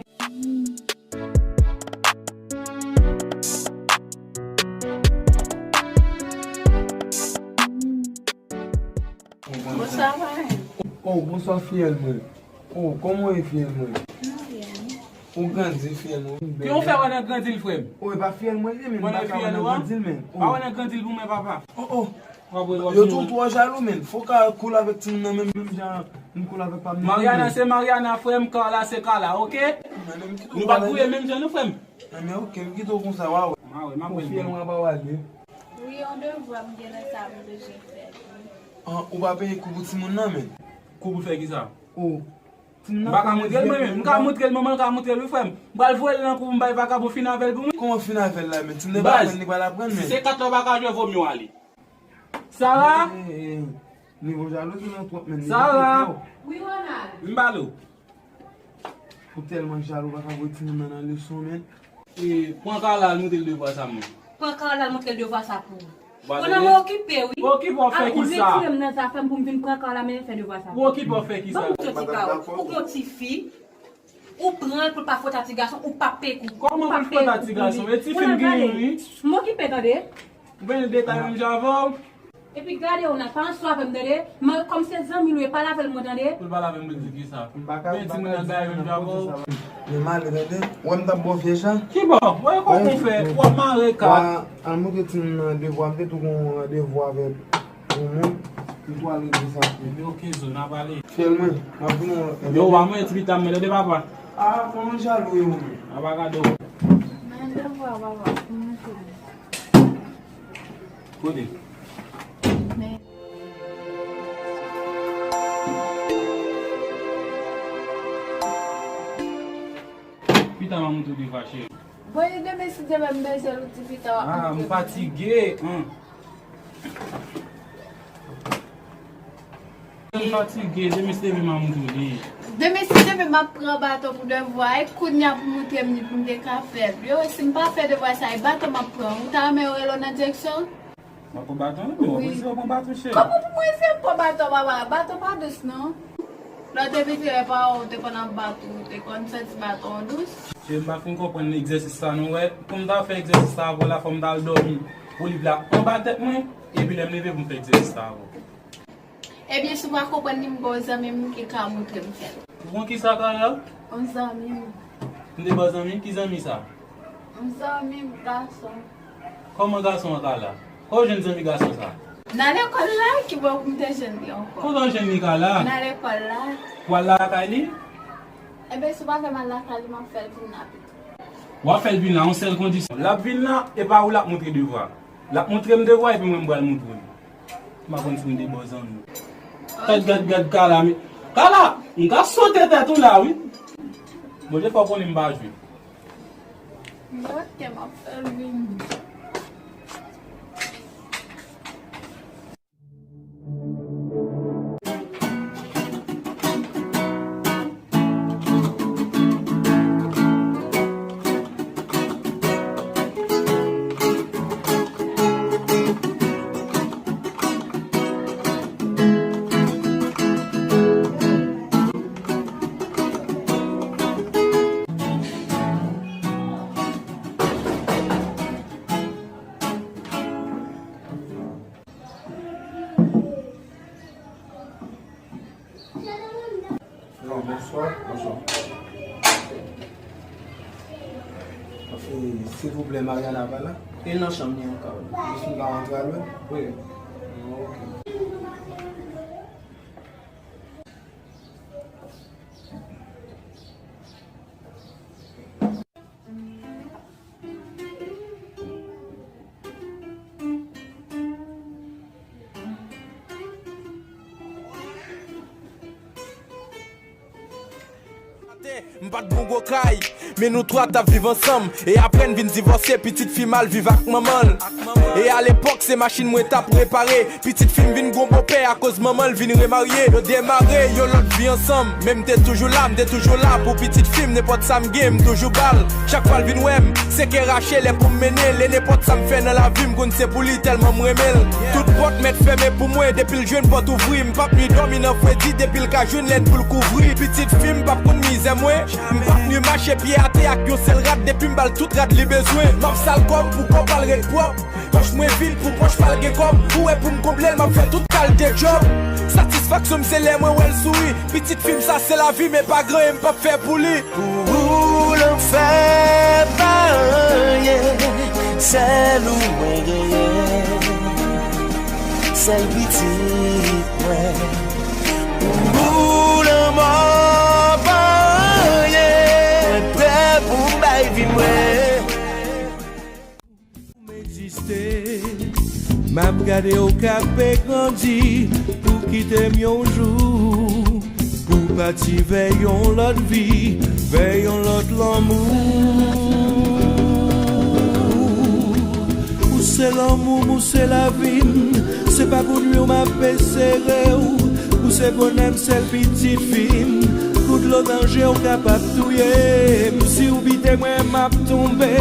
Bonswa, parenn. Oh, bonswa, fiyèl mwen. Oh, kòman w ye, fiyèl mwen? Mwen byen. Ou grandi, fiyèl mwen. Ki w fè wè nan grandi l, frè m? Oh, e pa fiyèl mwen li ye, men m pa ka wè nan grandi l, men. Pa wè nan grandi l pou mwen, papa. Oh, oh. Yo tou twò jalou, men. Fò w ka cool avèk timoun nan menm, menm jan m cool avèk pa m nan. Mariana se Mariana, frè m, Carla se Carla, oke? Nou pa gouye menm jan, non, frè m. Enben, oke, m kite w konsa, w a wè. M a wè, m ap wè l byen. Fiyèl mwen pa w ale. Wi, yon devwa m gen nan sa m bezwen fè. Ah, ou pa peye kou pou timoun nan, men? Kou pou fè kisa? Oh. M pa ka montre l mwen menm. M ka montre l, manman l ka montre l, wi, frè m. M pral voye l nan kou pou m bay vakabon fin avè l pou mwen. Kòman fin avè l la, men? Timoun nan pa aprann, li pral aprann, men. Si se kat la w pa ka jwe, vo mye w ale. Sara! Eh, eh, eh. Nivo jalouzi nan twòp, men. Sara! Wi, Ronald. Vin pale w. Ou tèlman jalou, pa ka voye timoun nan nan leson, men. E, pran Carla al montre l devwa sa, mwen. Pran Carla al montre l devwa sa pou ou. Ou nan mwen okipe, wi. Ou okipe w fè kisa? Ou retire m nan zafè m pou m vin pran kò la, men fè devwa sa. Ou okipe w fè kisa? Ban m moute ti kò. Ou gon ti fi, ou pran l pou l pa fwot a ti gason, ou pa peye kou. Kòman pou l fwot a ti gason? E ti fi m genyen, wi. M okipe, tande. Ou benyen detay menm jan avè w? Epi gade w la, pa ansou avè m, tande. Kòm se zanmi l ou ye, pale avè l mwen, tande. Pou l pale avè m, pou l di kisa? Men timoun nan gaye menm jan avè w. Men m ale, tande. Ou wè m t ap ba w vye jan? Ki ba w? Wè kòman w fè? W ap mare kat. Al montre timoun nan devwa, m te tou gon randevou avèk yon moun. M tou al regle sa. Ebyen, oke, zo, n a pale. Fè l mwen, m ap vin wè. Yo, w a mwen, ti pita m, men tande papa. A, kòman jalou yo, men. A pa gade w. Men devwa, papa, pou mwen fini. Kote? Men. Pita m a montre w devwa, cheri. Bon, e demen si Dye vle m bezwen l, ou di pita w ap montre m. A, m fatige, an. M fatige, demen si Dye vle m a montre w li. Demen si Dye vle m ap pran baton pou devwa, e kounye a pou montre m li pou m te ka fè l. Yo, si m pa fè devwa sa, e baton m ap pran. Ou ta renmen yo rele w nan direksyon? M ap pran baton, wi, men w ap eseye pran baton, cheri. Kòman pou mwen eseye pran baton, papa? Baton pa dous, non. Lè w te piti, lè paran w te konn ap bat ou, ou te konn santi baton an dous? Cheri, m pa fin konprann egzèsis sa, non, wè. Pou m ta fè egzèsis sa avè w la, fò m t al dòmi pou liv la anba tèt mwen, epi lè m leve pou m fè egzèsis sa avè w. Ebyen, si w pa konprann li, m gen yon zanmi m ki ka montre m fè l. Ou konn kisa, Carla? Yon zanmi m. M te ba w zanmi? Ki zanmi sa? Yon zanmi m gason. Kòman gason an, Carla? Kote w jwenn zanmi gason sa? Nan lekòl la, ki bò pou m te jwenn li ankò? Kote w jwenn li, Carla? Nan lekòl la. W al lakay li? Ebyen, si w pa fè m al lakay li, m ap fè l vin la pito. W ap fè l vin la, yon sèl kondisyon. L ap vin la, e pa ou l ap montre devwa. L ap montre m devwa epi mwen m pral montre w li. M pa konn si m te ba w zanmi. Gad, gad, gad Carla, men. Carla, m ka sote tèt ou la, wi. Bondye fè w konnen m pa jwe. Ok, m ap fè l vini. Alo, bonswa. Bonswa. E, silvouplè, Mariana pa la? E nan chanm li ankò. Jis m ka rantre al wè? Wi. Ok. M pa t gon gwo kay, men nou twa t ap viv ansanm. E apre n vin divòse, pitit fi m al viv ak manman l. E alepòk, se machin mwen t ap repare. Pitit fi m vin gon bopè akoz manman l vin remarye. Yo demare yon lòt vi ansanm, men m te toujou la, m te toujou la pou pitit fi m. Nenpòt sa m gen, m toujou ba l. Chak fwa l vin wè m, se kè rache lè pou m mennen l. E nenpòt sa m fè nan lavi m, konn se pou li tèlman m renmen l. Tout pòt mèt fèmen pou mwen, depi l jwenn pòt ouvri. M p ap ni dòmi nan fredi, depi l ka jwenn lèn pou l kouvri. Pitit fi m p ap konn mizè mwen, m p ap ni mache pye atè ak yon sèl rad, depi m ba l tout rad li bezwen. M ap sal kò m pou kò pa l ret pwòp. Pòch mwen vid pou pòch pa l gen kòb. Ou wè pou m konble l, m ap fè tout kalite djòb. Satisfaksyon m se lè mwen wè l souri. Pitit fi m sa se lavi m, e pa gen anyen m p ap fè pou li. Pou ou l an fè pa anyen, sèl ou mwen genyen, sèl pitit mwen. Pou ou lanmò pa anyen, mwen prè pou m bay vi mwen. M egziste, m ap gade w kanpe grandi, pou kite m yon jou, pou pati vè yon lòt vi, vè yon lòt lanmou. Ou se lanmou m, ou se lavi m, se pa pou nwi w m ape sere w. Ou se bonè m, sèl pitit fi m. Kou dlo nan je w kapab touye m. Si w bite mwen, m ap tonbe.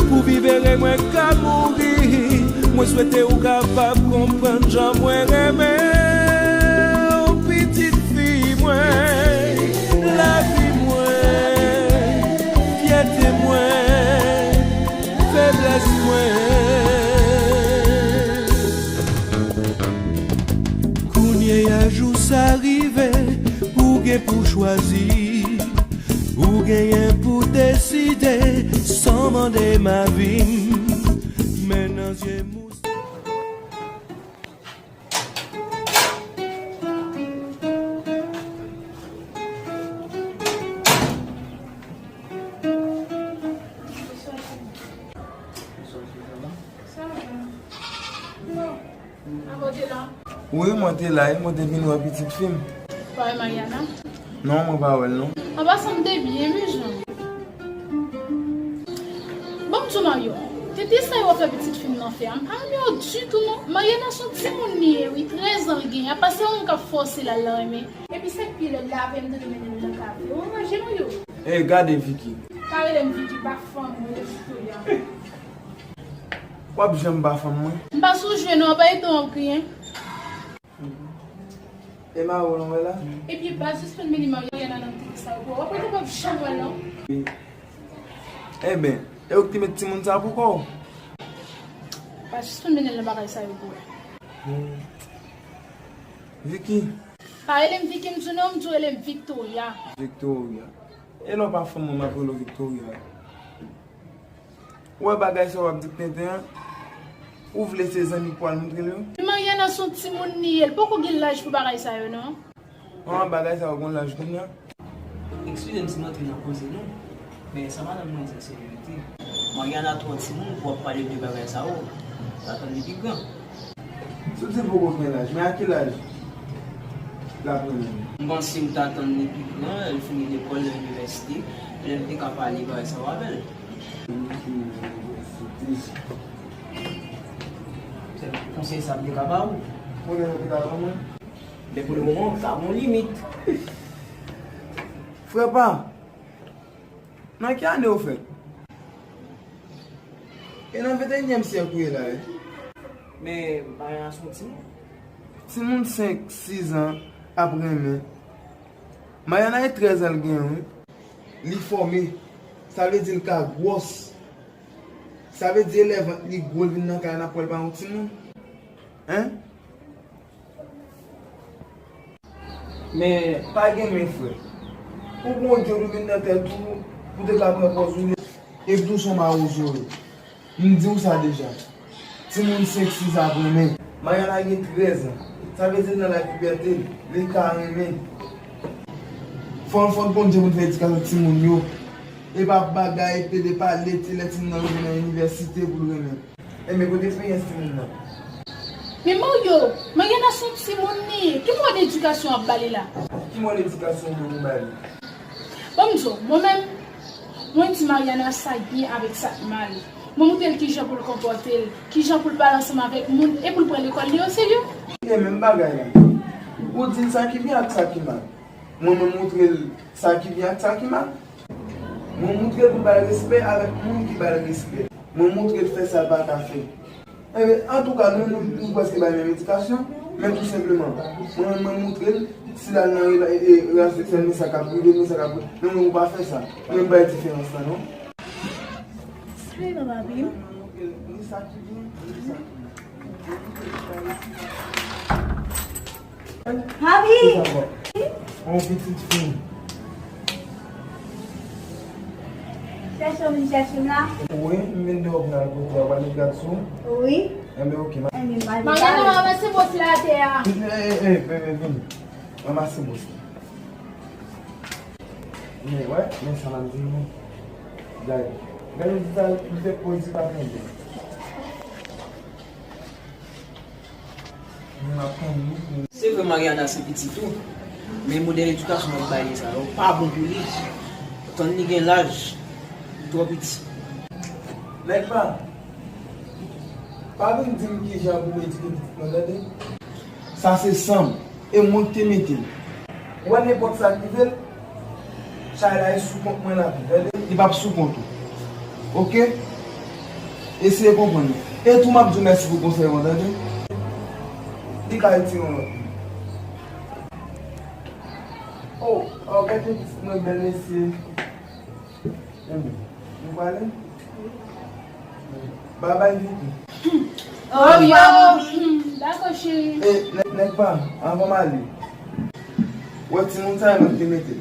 Pou viv ere mwen ka mouri. Mwen swete ou kapab konprann jan mwen renmen w, pitit fi mwen, lavi mwen, fyète mwen, feblès mwen. Kounye a jou sa rive, ou gen pou chwazi, ou genyen pou deside, san mande m avi m. Men nan zye m ou Sa va. Bon. Wi, mwen te la, e mwen te vin wè pitit fi m. Pa wè Mariana? Non, mwen pa wè l, non. An pasan, m te byen, men jan. Bon, m di w, Mario, tete sa yo fè pitit fi m nan fè a, m pa renmen yo ditou, non. Mariana se yon timoun li ye, wi, trèz an l genyen, apa se yon moun k ap fòse l al nan renmen. Epi sa k pi lèd la, apre m te mennen l nan kafe. Ou ranje, Mario? Ey, gade, Vicky. Pa rele m Vicky, pa fanm mwen, Victoria. W ap janm pa fanm mwen. M pa sou jwe non, pa ede w ap kriye. E Mario, w wè la? Epi pa sispann mennen Mariana nan tete sa yo pou w. W ap pa janm wè l non. Enben, e ou ki te met timoun sa pou kò w? Pa sispann mennen l nan bagay sa yo pou w. Vicky. Pa rele m Vicky, m di w non, m di w rele m Victoria. Victoria. E lè w pa fanm mwen, m ap rele w Victoria. Ou wè bagay sa w ap di k tenten an? Ou vle se zanmi k pral moutre l yo? Men Mariana se yon timoun li ye, l poko gen laj pou bagay sa yo non. An, bagay sa yo gon laj kounye a? Eskize m si m antre nan koze nou, men sa madanm mwen di a se verite. Mariana twò timoun pou w ap pale de bagay sa yo. Sa tann li pi gran. Si w di l poko gen laj, men a ki laj l ap renmen? M panse m ta tann li pi gran, lè l fini lekòl, lè l inivèsite, lè m te ka pale bagay sa yo avè l. Sèl konsèy sa m te ka ba ou. Konnen nou te ka ban mwen? Men pou le moman, sa gon limit. Frè pa m, nan ki ane w fèt? E nan venteyinyèm syèk ou ye la, wi. Men Mariana se yon timoun. Timoun senk, sis an ap renmen. Mariana e trèz an l gen, wi. Li fòme. Sa vle di l ka gwòs. Sa vle di elèv li gwo, l vin nan kay la, n ap wè l pa yon timoun. Hein? Men pa gen men frè. Ou Bondye ou vin nan tèt ou, ou te ka pran pòz ou ye. Epi tou se yon mawozo ou ye. M di w sa deja. Timoun senk, sis an ap renmen. Mariana gen trèz an. Sa vle di l nan laj pibète l. Li ka renmen. Fò n, fò n konn jan pou n fè edikasyon timoun yo. E pa bagay pede pale ti lè timoun nan rive nan inivèsite pou l renmen. Enben, kote eksperyans timoun nan? Men Mario, Mariana se yon timoun li ye. Ki mòd edikasyon w ap ba li la? Ki mòd edikasyon w vle nou ba li? Bon, m di w, mwen menm, mwen di Mariana sa k byen avèk sa k mal. Mwen montre l kijan pou l konpòte l, kijan pou l pale ansanm avèk moun, e pou l pran lekòl li oserye. E menm bagay la. Ou di l sa ki byen ak sa ki mal. Mwen, mwen montre l sa ki byen ak sa ki mal. Mwen montre l pou l bay respè avèk moun ki bay respè. Mwen montre l fè sa l pa ka fè. Enben, antouka, nou, nou, nou prèske bay menm edikasyon, men tou senpleman, mwen, mwen montre l, si l al nan rela-, e, e, relasyon seksyèl, men sa k ap rive, men sa k ap rive. Men mwen, ou pa fè sa. Men m bay diferans lan, non. Sa e papa pi? Ni sa ki byen, ni sa ki mal. Papi! Kisa w ap fè? On pitit fi. Chèche w vin chèche m la? Wi, m vin deyò pou n al kote a, w pa met gad sou ou? Wi. Enben, oke, m a... Enben, m al... Mariana, ranmase bòs la atè a. Vin, eh, eh, eh, bebe, vin. Ranmase bòs la. Men, wè, men sa m ap di nou. Gade. Gade, m di sa, m fè poz li pa tande. Se vre Mariana se pitit ou, men modèl edikasyon w ap ba li sa yo pa bon pou li. Tann li gen laj, li twò piti. Nèg pa, pa vin di m kijan pou m edike pitit mwen, tande? Sa se san m, e mwen ki te mete l. Ou wè nenpòt sa k rive l, chay la e sou kont mwen l ap ye, tande? Li p ap sou kont ou. Oke? Eseye konprann mwen. E tou m ap di w mèsi pou konsèy ou an, tande. Li ka retire yon lòt. Oh, oh, gade pitit mwen bèl mesye. Enben, nou prale? Babay Vicky. Oh, yo! Dakò, cheri. E, nèg, nèg pa, anvan m ale. Wè timoun sa yo m ap te mete.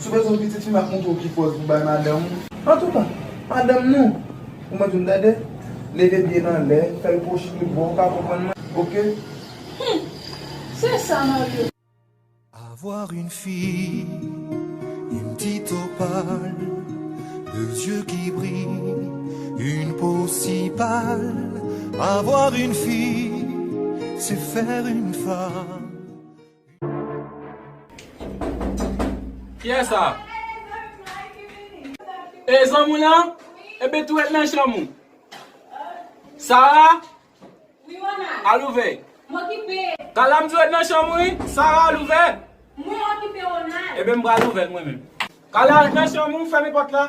Si w bezwen yon pitit fi, m ap montre w ki pòz pou bay madanm ou. Antouka, madanm nou, ou mande m tande, leve pye l anlè, fè l kwochi l bò, ou ka konprann mwen, oke? Hmm, se sa, Mario. Avoir une fille, une petite opale, deux yeux qui brillent, une peau si pâle. Avoir une fille, c'est faire une femme. Kiyès sa? E zanmi w lan? Ebyen tou ret nan chanm ou. Sara? Wi, Ronald. Al ouvè. M okipe. Kala, m di w ret nan chanm ou wi. Sara, al ouvè. Mwen okipe, Ronald. Ebyen m pral ouvè l mwen menm. Kala, ret nan chanm ou, fèmen pòt la.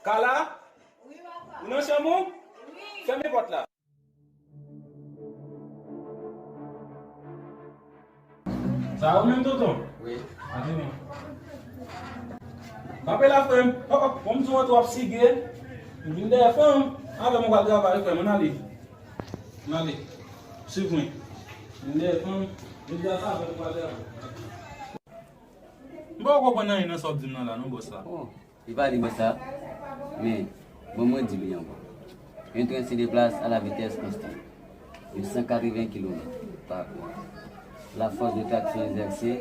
Kala? Ou nan chanm ou? Fèmen pòt la. Sa ou menm, tonton? Wi. Antre non. Kanpe la, frè m. Hop, hop, bon, m di w antre w ap sige. M vin dèyè fanm. Avè m ou pral travay, frè m. Ann ale. Ann ale. Swiv mwen. Vin dèyè fanm. Vin dèyè fanm, avè m ou pral travay. M poko konprann anyen nan sa w ap di m nan la, non, bòs la. Oh. Li pa li bò sa, men bon mwen di li ankò. Un train se déplace à la vitesse constante de cent quatre-vingts kilomètres par heure. La force de traction exercée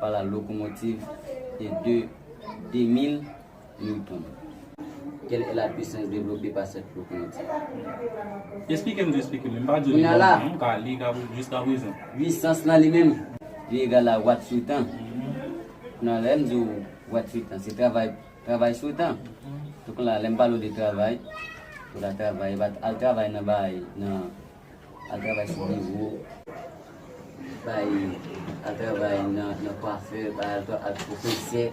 par la locomotive est de deux mille newtons. Quelle est la puissance développée par cette locomotive? Esplike m, esplike m. M pa di li bon non, m ka li ka jiska prezan. Puisans lan li menm, li egal a watt sou tan. Nan lè m di w watt sou tan, se travay Travay sou tan. Donk la, lè m pale w de travay, pou la travay, e pa al travay nan bay, nan, al travay sou biwo, bay, al travay nan, nan kwafè, bay al, al pwofesè.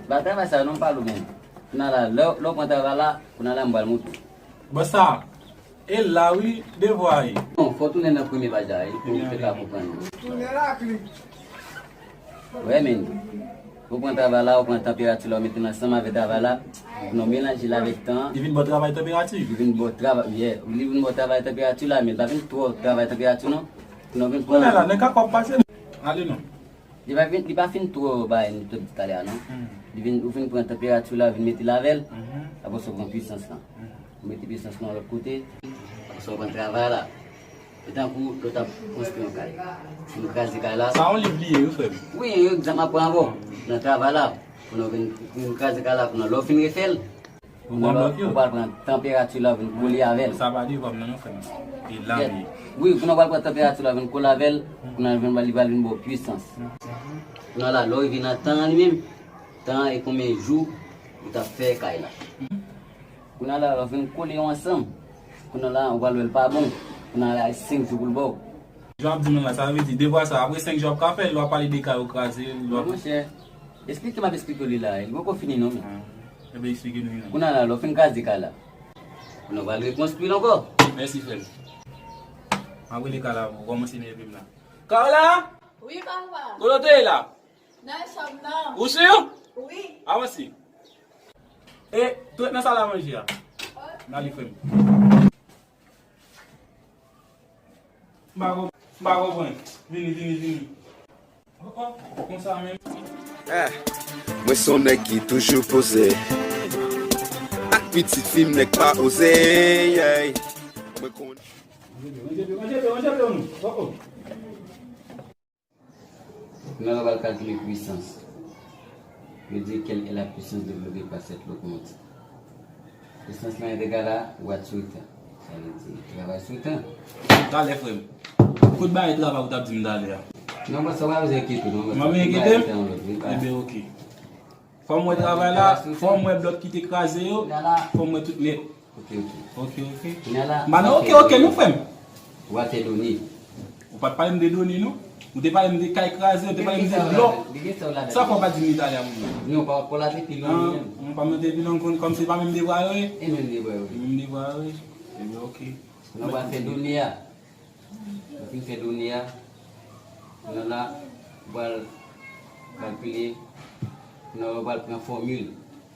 Bay travay sa yo non m pale w menm. Kounye a la, lè, lè w pran travay la, kounye a la m pral montre w. Bon sa, E la wi, devwa a ye. Non, fò w tounen nan premye paj la wi, pou w te ka konprann. Tounen lakli. Wè, men, ou pran travay la, ou pran tanperati la, ou mete l ansanm avèk travay la, pou nou melanje l avèk tan an. Li vin ba w travay tanperati? Li vin ba w travay, yeah, li vin ba w travay tanperati la, men li pa vin twò travay tanperati non. Pou nou vin pran. Kounye a la, nèg ka kòb pase. Ale non. Li pa fin, li pa fin twò bay nou tout talè a non. Hmm. Li vin, ou fin pran tanperati la, vin mete l avè l. Mhm. Apre sa, ou pran pwisans lan. Mhm. Ou mete pwisans lan lòt kote. Apre sa, ou pran travay la. E tankou lè w t ap konstwi yon kay. Ou fin kraze kay la. Sa yon liv li ye, wi, frè m. Wi, yon egzanp m ap pran avè w. Nan travay la, pou nou vin, vin kraze kay la, pou nou, lè w fin refè l, Ou pran blòk yo? Ou pral pran tanperati la, ou vin kole avè l. Sa pa devwa m nan non, frè m. E la m ye. Wi, kounye a ou pral pran tanperati la, ou vin kole avè l, kounye a li vin, li pral vin ba w pwisans. Kounye a la, lè w rive nan tan an li menm, tan an e konbyen jou ou t ap fè kay la. Kounye a la, lè w vin kole yo ansanm, kounye a la, ou pral wè l pa bon. Kounye a la, e senk jou pou l ba w. Jan w ap di m nan la, sa vle di, devwa sa, apre senk jou w ap ka fè l, lè w ap pale de kay ou kraze, lè w ap Monchè, esplike m ap esplike w li la, li poko fini non, men. Ah, ebyen, esplike nou li la. Kounye a la, lè w fin kraze kay la, kounye a w pral rekonstwi l ankò. Mèsi, frè m. M ap rele Kala pou kòmanse nève m la. Kala! Wi, papa. Kote w te ye la? Nan chanm nan. Ou si? Wi. Avanse. E, tou ret nan sal a manje a. N ale, frè m. M pa konp-, m pa konprann. Vini, vini, vini. Oh, oh, konsa menm. Eh, mwen se yon nèg ki toujou poze. Ak pitit fi m nèg pa oze, yeah. Mwen konn. Manje pye, manje pye, manje pye, manje pye, oh, oh. Kounye a la, w pral kalkile pwisans. Yo di, quelle est la puissance développée par cette locomotive? Pwisans lan egal a watt sou tan. Sa vle di, travay sou tan. Talè, frè m. Kot bagay travay ou t ap di m talè a? Non, mwen sa w pa bezwen enkyete w, non. Mwen pa enkyete m? Ebyen, oke. Fò m wè travay la, fò m wè blòk ki te kraze yo, fò m wè tout nèt. Ok, ok. Ok, ok. Kounye a la, m pa nan ok, ok, non, frè m. Ou pa fè done. Ou pa t pale m de done, non? Ou te pale m de kay kraze, ou te pale m de blòk. Sa fè w pa di m Italya, mwen? Non, pa, pa la te pi long, menm. Mwen pa mete pi long, kon, kòm se pa menm de bra yo ye. E menm de bra yo. Menm de bra yo ye. Ebyen, oke. Nou va fè done a. Nou fin fè done a. Nou la, pral kalkile. Nou pral pran fòmil.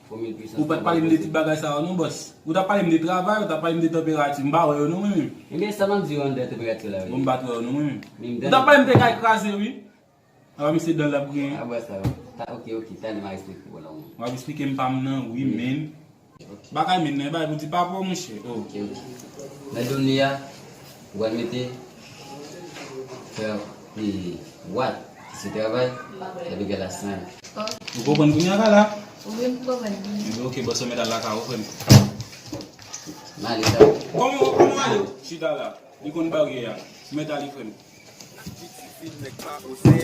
Ou pa t pale m de tout bagay sa yo non, bòs. Ou t ap pale m de travay, ou t ap pale m de tanperati. M pa wè yo non, mwen menm. Ebyen, sa m ap di yo anndan tanperati la, wi. Bon, m pa t wè yo non, mwen menm. Ou t ap pale m de kay kraze, wi. Apa misye dan l ap griyen. A, bòs la, wi. Ta, oke, oke, talè m a eksplike w la, wi. W ap eksplike m pa m nan, wi, men. Bagay men nan, bagay pou di pa pou, monchè. Oh. Oke, oke. Nan done a, ou pral mete fè, e, what, ki se travay, epi egal a senk. Ou konprann kounye a la? Wi, m konprann. Ebyen, oke, bòs, ou mèt al lakay ou, frè m. M ale, sa. Kòman, kòman ale? Chita la. Li konn baryè a. Ou mèt ale, frè m. Pitit fi nèg pa poze,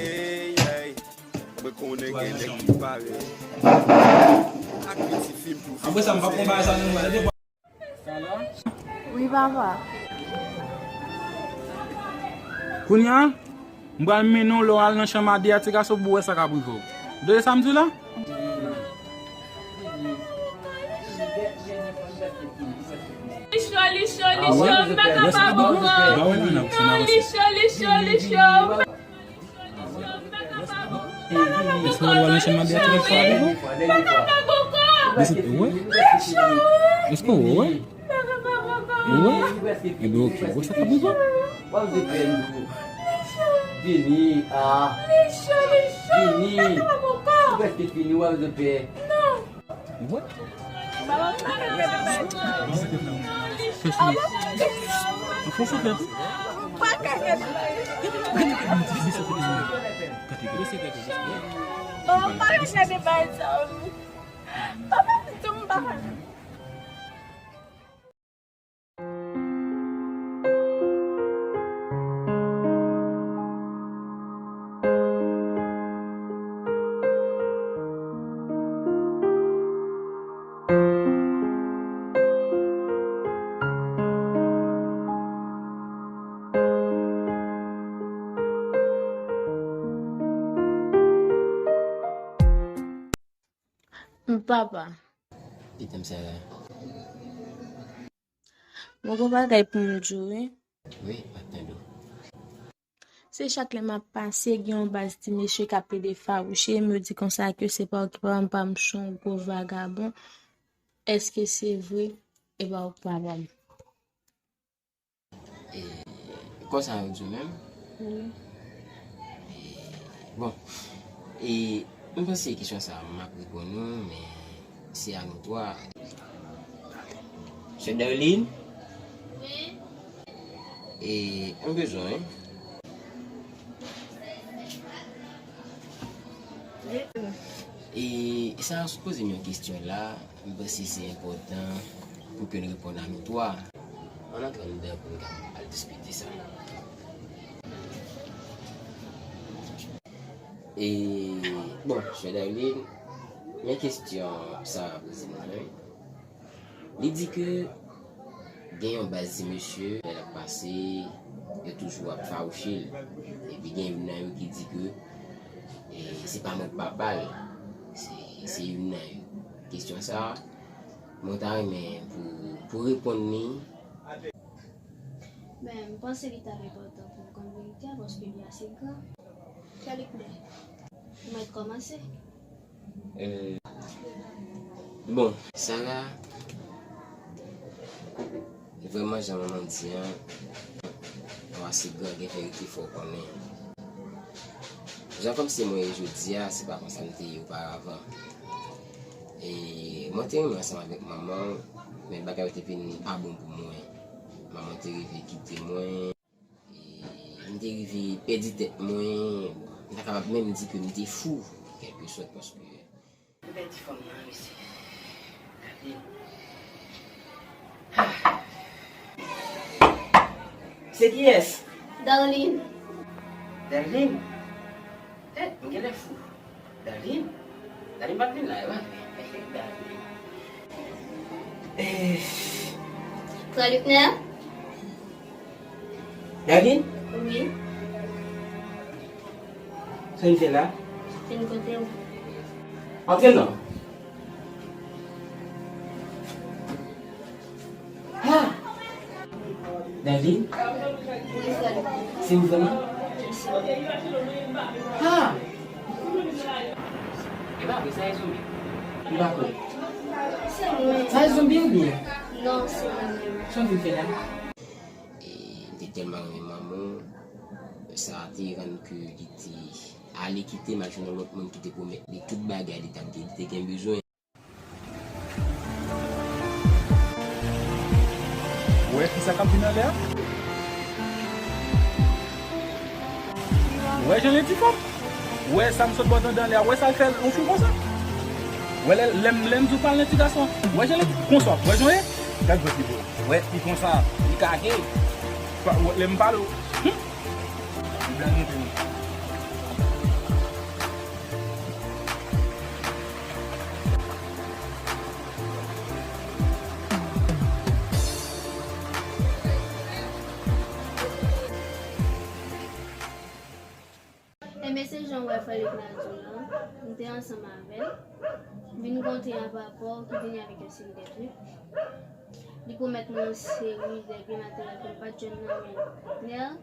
yeah. Mwen konnen gen nèg ki pare. Ak pitit fi m pou. Apre sa, m pa konn bagay sa non, mwen. Wi, papa. Kounye a, m pral mennen w lè w al nan chanm a de a ti gason pou w wè sa k ap rive w. Ou tande sa m di w la? Li cho, li cho, li cho, m pa kapab ankò. Non, li cho, li cho, li cho. Èske w wè nan chanm a de a ti gason sa avèk ou? Èske w wè? Èske w wè? Ou wè? Ebyen, oke. Ou wè sa k ap rive w? Vini, a. Vini. Ou prèske fini, w ap zo pè. Ou wè? Fè souri. Fè souri. Papa, m pa ka gade bagay sa yo. Papa, m pa ka. Papa. Pitit m Sara. Mwen gon bagay pou m di w, wi. Wi, m ap tande w. Se chak lè m ap pase, gen yon baz ti mesye k ap plede fawouche m, yo di konsa ke se pa w ki papa m, papa m se yon gwo vagabon. Èske se vre? E pa w k papa m. E, konsa yo di w menm? Wi. E, bon, e, m panse kesyon sa a, m ap reponn ou, men se a nou twa. Sè Darline? Wi. E, m bezwen. E, sa a sou poze m yon kesyon la, m panse se enpòtan pou ke n reponn a nou twa. Ann antre anndan pou n ka al diskite sa. E, bon, sè Darline, men kesyon sa a poze mwen, wi. Li di ke gen yon baz ti mesye, lè l ap pase, yo toujou ap fawouche l. Epi gen youn nan yo ki di ke, e, se pa mwen k papa l, se, se youn nan yo. Kesyon sa a, mwen ta renmen pou, pou reponn li. Men, m panse li t ap enpòtan pou m konn verite a, paske li ase gran. Kè li koulè. Ou mèt kòmanse. E, bon, Sara, vrèman, jan manman di an, ou ase gran, gen verite fò w konnen. Jan kòm se mwen ye jodi a, se pa konsa m te ye oparavan. E mwen te renmen ansanm avèk manman, men bagay yo te vin pa bon pou mwen. Manman te rive kite mwen. E, m te rive pèdi tèt mwen. Bon, m ta kapab menm di ke m te fou, kèlkesòt, paske m pèdi fanm nan, mesye. Gade. Se kiyès? Darline. Darline? Eh, m genlè fou. Darline? Darline pa t vin la, e pa vre? Darline. Eh. Frè Luckner? Darline? Wi. Sa n fè la? Vin kote w. Antre non. Ha! Darline? Wi, frè m. Se ou vrèman? Wi, se mwen. Ha! E pa vre, sa e zonbi? M pa kwè. Se mwen. Sa e zonbi oubyen? Non, se mwen menm. Sa w vin fè la? E m te tèlman renmen manman w, sa te rann ke li te ale kite m al jwenn yon lòt moun ki te pwomèt li tout bagay li t ap gen, li te gen bezwen. Ou wè kisa k ap vin anlè a? Ou wè jan l edi fanm? Ou wè sa m sot ba w tande anlè a? Ou wè sa l fè l yon fou konsa? Ou wè lè, lè m, lè m di w pale nan ti gason an? Ou wè jan l edi konsa? Ou wè jan l ye? Gad vant li bro. Ou wè li konsa, li kake. Pa, ou wè, lè m pale w. Hum! Li blan monte wi. Enben, se jan w wè frè Likna di w lan, m te ansanm avè l. M vin gen yon ti rapò ki vini avèk yon seri de trip. Li pwomèt mwen yon seri de byen materyèl ke m pa t jwenn nan men Nèl.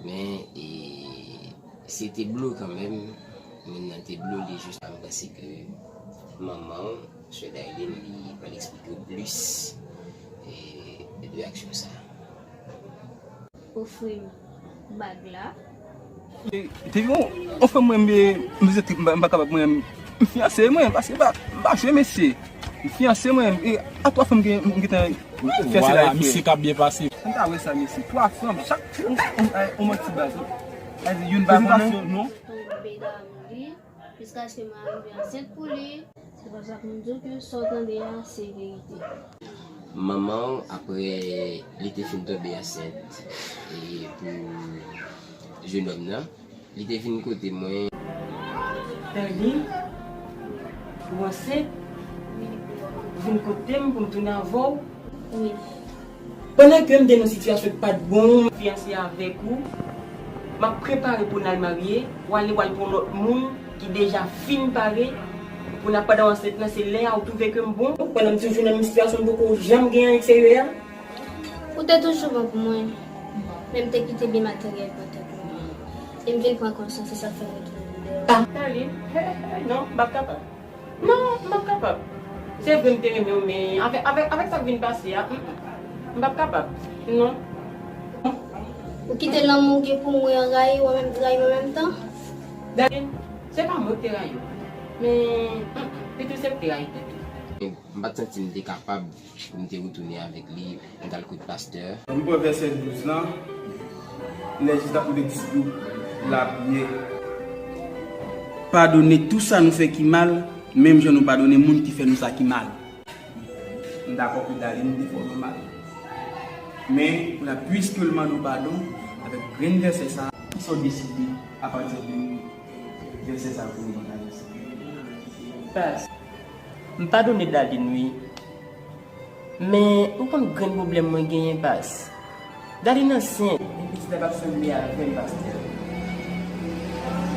Men, e, se te blo kanmenm. Moun nan te blo, li jis pa m panse ke manman w, sè Darline, li pral eksplike w plis, e, de aksyon sa. Ofri m bag la. E, te gen yon, yon frè mwen, m, m vizite, m pa, m pa kapab, mwen, m fiyanse, mwen, paske m pa, m pa jwe mesye. M fiyanse, mwen, e, a twa fanm gen, m gentan fiyanse la. Vwala, misye k ap byen pase. M ta wè sa, mesye. Twa fanm, chak, on, on, on, on manti baz, wi. Sa di, youn pa konnen. Prezantasyon, non. Tonbe dam li, jiskaske m arive ansent pou li. Se konsa pou m di w ke sa w tande a, se verite. Manman w, apre li te fin tonbe ansent, e pou jenòm nan, li te vin kote mwen. Darline, ou ansent? Ou vin kote m pou m tounen avè w? Wi. Pandan ke m te nan sitiyasyon ki pa t bon, m fiyanse avèk ou, m ap prepare pou n al marye, w ale w al pran lòt moun ki deja fin pare, pou n ap pandan w ansent lan, se lè a ou twouve ke m bon. Pandan m toujou nan menm sitiyasyon, m poko janm gen anyen k serye a. Ou te toujou bon pou mwen, men m te kite byen materyèl pantan pou mwen. E m vin pran konsyans, se sa k fè m retounen vin dèyè w. Ah, Darline, hey, hey, hey, non, m p ap kapab. Non, m p ap kapab. Se vre m te renmen w, men avèk, avèk, avèk sa k vin pase a, m, m p ap kapab. Non. Ou kite lanmou w gen pou mwen an rayi w an menm, rayi m an menm tan? Darline, se pa mwen k te rayi w. Men, m, m, pito se ou k te rayi tèt ou. M pa t santi m te kapab pou m te retounen avèk li, m t al kot pastè. M pran vèsè douz lan, lè Jezi t ap rive dis, l ap ye. Padone tou sa nou fè ki mal, menm jan nou padone moun ki fè nou sa ki mal. M dakò ke Darline te fè w mal. Men, pou la, piske l mande w padon, avèk grenn vèsè sa, kisa w deside apati de vèsè sa pou nou pataje sa? Pas, m padone Darline, wi. Men, ou konn grenn pwoblèm mwen genyen, Pas? Darline ansent. Men pitit la p ap sanble avè m, pastè.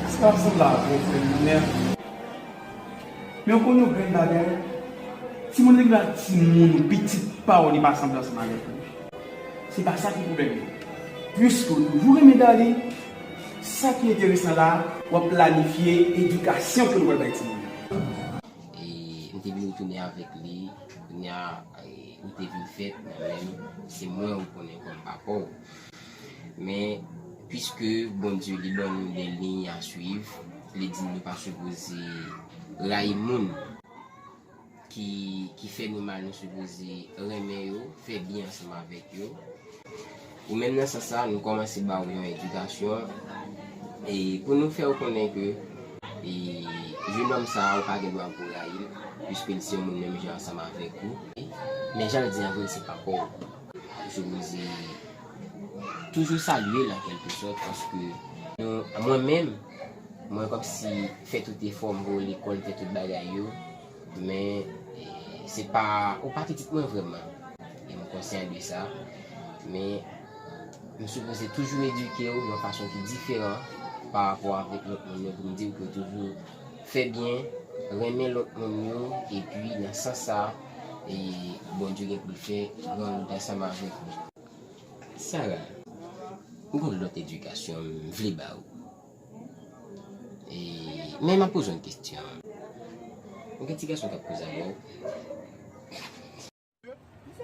Sa p ap sanble avè w, frè m, men. Men ou konn yon grenn bagay? Timoun, depi w timoun, pitit pa w, li pa sanble ansanm avèk ou. Se pa sa ki pwoblèm nan. Piske ou toujou renmen Darline, sa ki enteresan la, w ap planifye edikasyon ke nou pral bay timoun yo. E m te vin retounen avèk li, kounye a, e, ou te vin fèt, men menm, se mwen ou konnen kòm papa w. Men, piske Bondye li ban nou de liy a swiv, li di nou pa sipoze rayi moun ki, ki fè nou mal, nou sipoze renmen yo, fè byen ansanm avèk yo. Ou menm nan sans sa, nou kòmanse ba w yon edikasyon, e pou nou fè w konnen ke, e, jenòm sa a, ou pa gen dwa pou rayi l, piske l se yon moun menm jan ansanm avèk ou. Men jan l di an vre, se papa w. Ou sipoze toujou salye l an kèlke sòt, paske nou, mwen menm, mwen kòmsi fè tout efò m voye lekòl, fè tout bagay yo, men, e, se pa, ou pa pitit mwen vrèman. E m konsyan de sa, men m sipoze toujou edike w yon fason ki diferan pa rapò avèk lòt moun yo, pou m di w ke toujou fè byen, renmen lòt moun yo, epi nan sans sa, e Bondye gen pou l fè gran wout ansanm avèk ou. Sara, m gon lòt edikasyon m vle ba ou. E, men m ap poze w yon kesyon. Ou gen ti gason k ap koze avè w?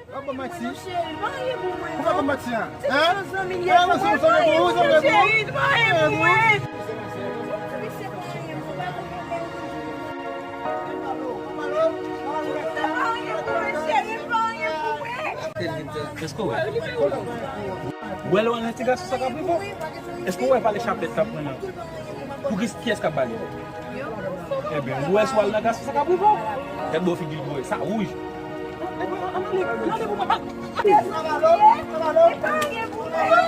W ap ban m manti? Ou pa ban m manti a? Hein? Hein, nan sou, sou, sou, sou, sou, Èske w wè? Ou wè lè w al nan ti gason sa k ap rive w? Èske w wè pale chapèt k ap pran nan? Pou ki, kiyès k ap pale? Ebyen, ou wè si w al nan gason sa k ap rive w. Tèt bò figi l boure, sa wouj. Ebyen, ann ale, ann ale pou mwen.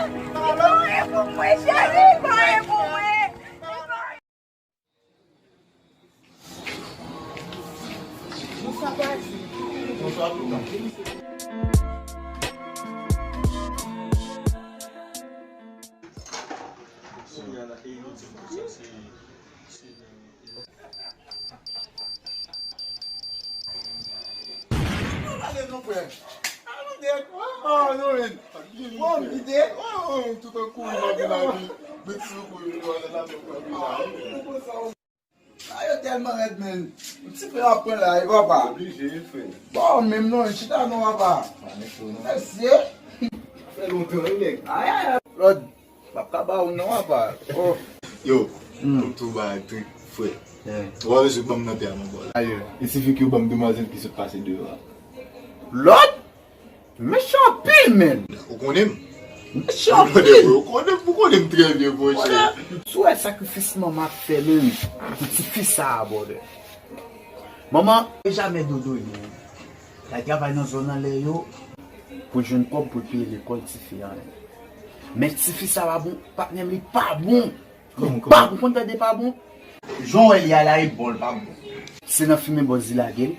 Bonswa, Padi. Bonswa, Padi. Pale non, frè. Ah, non, men. Bon, vide. Tout an kouri nan vil la, men si w kouri, w ale nan vil la. Ah, yo tèlman rèd, men. Ti frè ap pran la, e papa. Oblije, frè. Bon, menm non, chita non, papa. Pa mete w non. Mesye. Fè lontan, wi, nèg. Ay, ay, ay. Lòd, m ap ka ba ou non, papa. Oh. Yo, hmm, pou tou ba trik, frè. Yeah. Ou pa bezwen ban m nan tè a non, bò la. Aye, e sifi ke w ban m demwazèl ki sot pase deyò a. Lòd? Mechan anpil, menn. Ou konnen m? Mechan anpil. Ou konnen m, ou konnen m trè byen, monchè. Si w wè sakrifis manman ap fè, menn, pou tifi sa a, brother. Manman, jamè dodo li. L al travay nan zòn anlè yo pou l jwenn kòb pou l peye lekòl tifi a. Men tifi sa pa bon, patnè m, li pa bon. Li pa bon, konn tande pa bon. Jan w wè li a la, e bon, li pa bon. Se nan fimen bòz li lage l.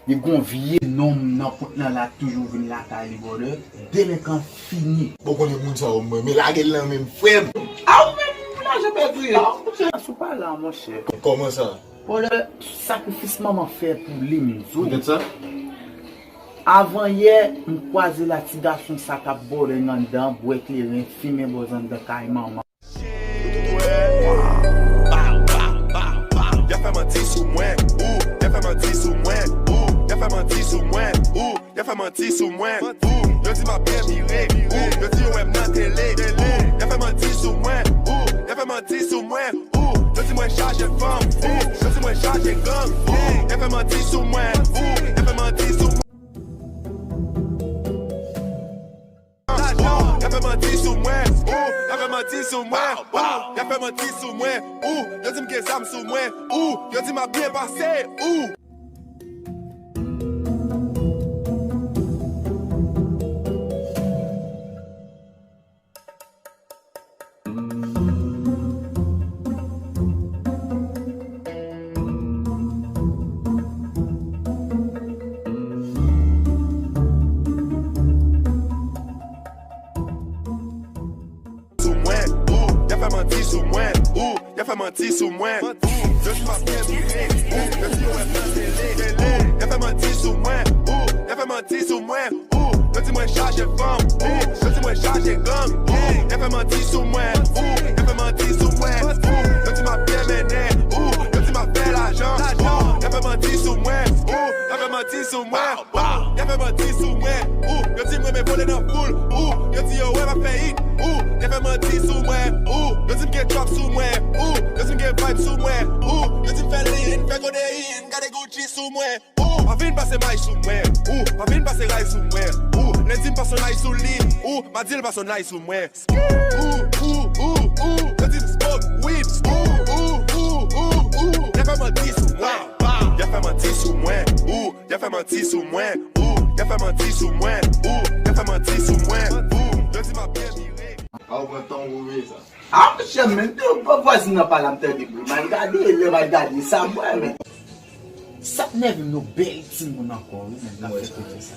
Li gon vye nonm nan pwent lan la toujou vin lakay li, brother. Delenkan fini. Bon, konnen moun sa yo, mwen, men lage l nan men m, frè m. A ou menm, ou lajan pèdi, wi. Sa w pale a, monchè. Kòman sa? Brother, sakrifis manman fè pou li, m di w. Poutèt sa? Avan yè, m kwaze la ti gason sa k ap bòlèn anndan, bwè kleren, fimen bòz anndan kay manman. Y ap fè manti sou mwen, ou, y ap fè manti sou mwen, ou, y ap fè manti sou mwen, ou, y ap fè manti sou mwen, ou, yo di m ap byen vire, ou, yo di yo wè m nan tele, ou, y ap fè manti sou mwen, ou, y ap fè manti sou mwen, ou, yo di mwen chaje fanm, ou, yo di mwen chaje gang, ou, y ap fè manti sou mwen, ou, y ap fè manti sou mwen. Y ap fè manti sou mwen, ou, y ap fè manti sou mwen, ou, y ap fè manti sou mwen, ou, yo di m gen zam sou mwen, ou, yo di m ap byen pase, ou. Sou mwen, ou, y ap fè manti sou mwen, ou, y ap fè manti sou mwen, ou, yo di m ap byen vire, ou, yo di yo wè m nan tele, tele, y ap fè manti sou mwen, ou, y ap fè manti sou mwen, ou, yo di mwen chaje fanm, ou, yo di mwen chaje gang, ou, y ap fè manti sou mwen, ou, y ap fè manti sou mwen, ou, yo di m ap byen mennen, ou, yo di m ap fè lajan, ou, y ap fè manti sou mwen, ou, y ap fè manti sou mwen. Ou, y ap fè manti sou mwen, ou, yo di m renmen vole nan foul, ou, yo di yo wè m ap fè hit, ou, y ap fè manti sou mwen, ou, yo di m gen trap sou mwen, ou, yo di m gen vibe sou mwen, ou, yo di m fè lean, fè kodein, gade Gucci sou mwen, ou, pa vin pase may sou mwen, ou, pa vin pase ray sou mwen, ou, lendi m pase nay sou li, ou, madi l pase nay sou mwen. Ou, ou, ou, ou, yo di m smoke weed. Ou, ou, ou, ou, ou, y ap fè manti sou mwen. Y ap fè manti sou mwen. Ou, y ap fè manti sou mwen. Ou, y ap fè manti sou mwen. Ou, y ap fè manti sou mwen. Ou, yo di m ap byen vire. A, ou pran tan w pou veye sa. A, monchè, men, de vwazin nan pale, m tande bri. M al gade, lè m al gade sa, m wè, men. Sa k nève m, yo bèl timoun ankò, wi, menm k ap fè koze sa.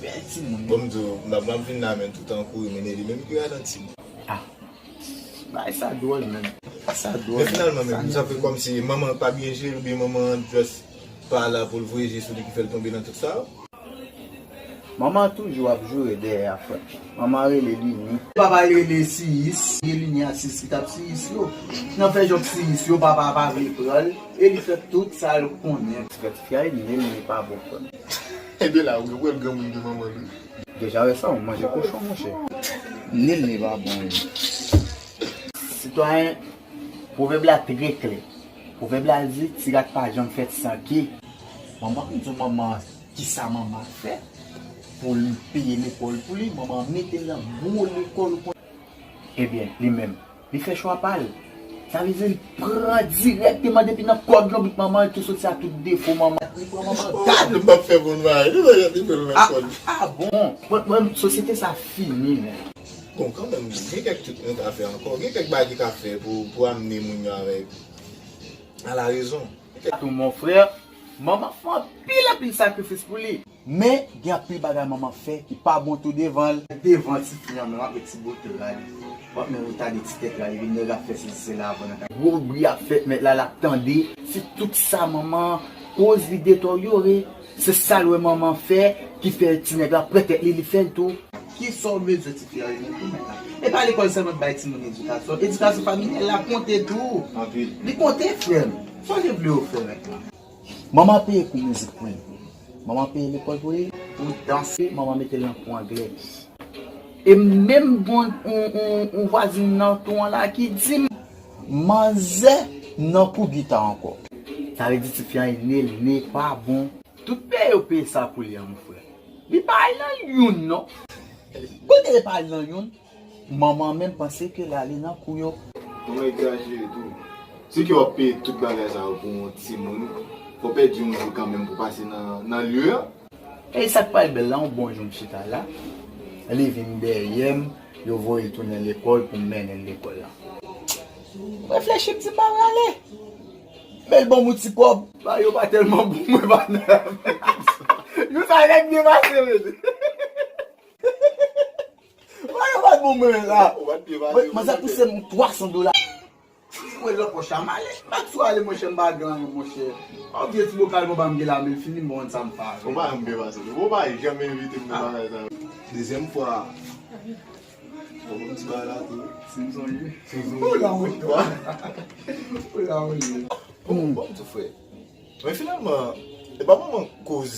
Bèl timoun, wi. Bon, m di w, m ap, m ap vin la, men tout an kouri, men li menm ki ralanti m. Ah. Bagay sa dwòl, menm. Sa dwòl. Men finalman, menm, sa fè kòmsi manman pa byen jere, oubyen manman an just pa la pou l voye je sou li ki fè l tonbe nan tout sa. Manman an toujou ap joure dèyè a, frè. Manman an rele Lini. Papa l rele Siyis. Gen Lini a Siyis ki t ap Siyis yo. Nan fè jòk Siyis yo, papa a pa vle pran l. E li fè tout sa l konnen. Ti frè tifi a, li, li pa bon, frè. Ebyen la, ou wè l granmoun gen manman l wi. Deja wè sa, ou manje kochon, monchè. Nil li pa bon, wi. Sitwayen, pwovèb la trè klè. Pwovèb la di, ti rat pa janm fèt san ke. Manman, m di w manman, kisa manman fè pou l peye lekòl pou li? Manman mete l nan gwo lekòl ou konnen. Ebyen, li menm, li fè chwa pa l. Sa vle di, li pran dirèkteman depi nan kòd lonbrit manman, li tou soti a tout defo manman. Li pran manman gad. Li p ap fè bon bagay, li pa janm li fè l nan kòd. Ah bon? Mwen, mwen, sosyete sa fini, men. Bon, kanmenm, gen kèk trik mwen ka fè ankò. Gen kèk bagay ki ka fè pou, pou amene moun yo avèk, a la rezon. Tou, mon frè, manman fè anpil, anpil sakrifis pou li. Men, gen anpil bagay manman fè ki pa bon tou devan l. Devan tifi an menm, ap met ti bote la, li, w ap menm retade ti tèt la, li vin nèg ap fè sesi sela avan nan kay. Gwo bri ap fèt, mèt la, l ap tande. Se tout sa manman an koz li detòryore. Se sa l wè manman fè ki fè ti nèg la pran tèt li, li fè l tou. Kisa w bezwen tifi a renmen tou mèt la? E pa lekòl sèlman k bay timoun edikasyon. Edikasyon familyal la konte tou. Anpil. Li konte, frè m. Sa w te vle yo fè mèt la? Manman peye kou mizik pou li. Manman peye lekòl pou li. Pou danse, manman mete l nan kou anglè. E menm gon yon, yon, yon vwazin nan tou an la ki di m, manzè nan kou gita ankò. Sa vle di tifi an e ne, ne pa bon. Tout peye yo peye sa pou li an, mon frè. Li pa al nan youn, non. Kote li pa al nan youn? Manman menm panse ke l ale nan kou yo. Manman egzajere tou. Si ke w ap peye tout bagay sa yo pou yon timoun, fò w pèdi yon jou kanmenm pou pase nan, nan lye a. E sa k pral bèl la, yon bon jou m chita la, li vin dèyè m, yo voye l tounen lekòl pou m mennen l lekòl la. M reflechi, m di m pa prale. Men l ban m yon ti kòb. Bagay yo pa tèlman bon, mwen pa nan. Jou sa nèg byen pase, men. Bagay yo pa t bon, mwen la. Ou pa t byen pase. Mwen, manzè pouse m twa san dola. Mwen lòt pòch la, m ale. Bak sou ale, monchè, m pa gen anyen, monchè. Yon vye ti bokal mwen ba m gen la, men l fini, m konn sa m pa. Ou pa janm byen pase. Ou pa janm envite m nan bagay sa yo. Dezyèm fwa. Bon, bon, ti bagay la tou. Si m sonje. Si m sonje. Ou la, ou la. Ou la, ou la. Bon, bon, ti frè. Men finalman, e pa manman koz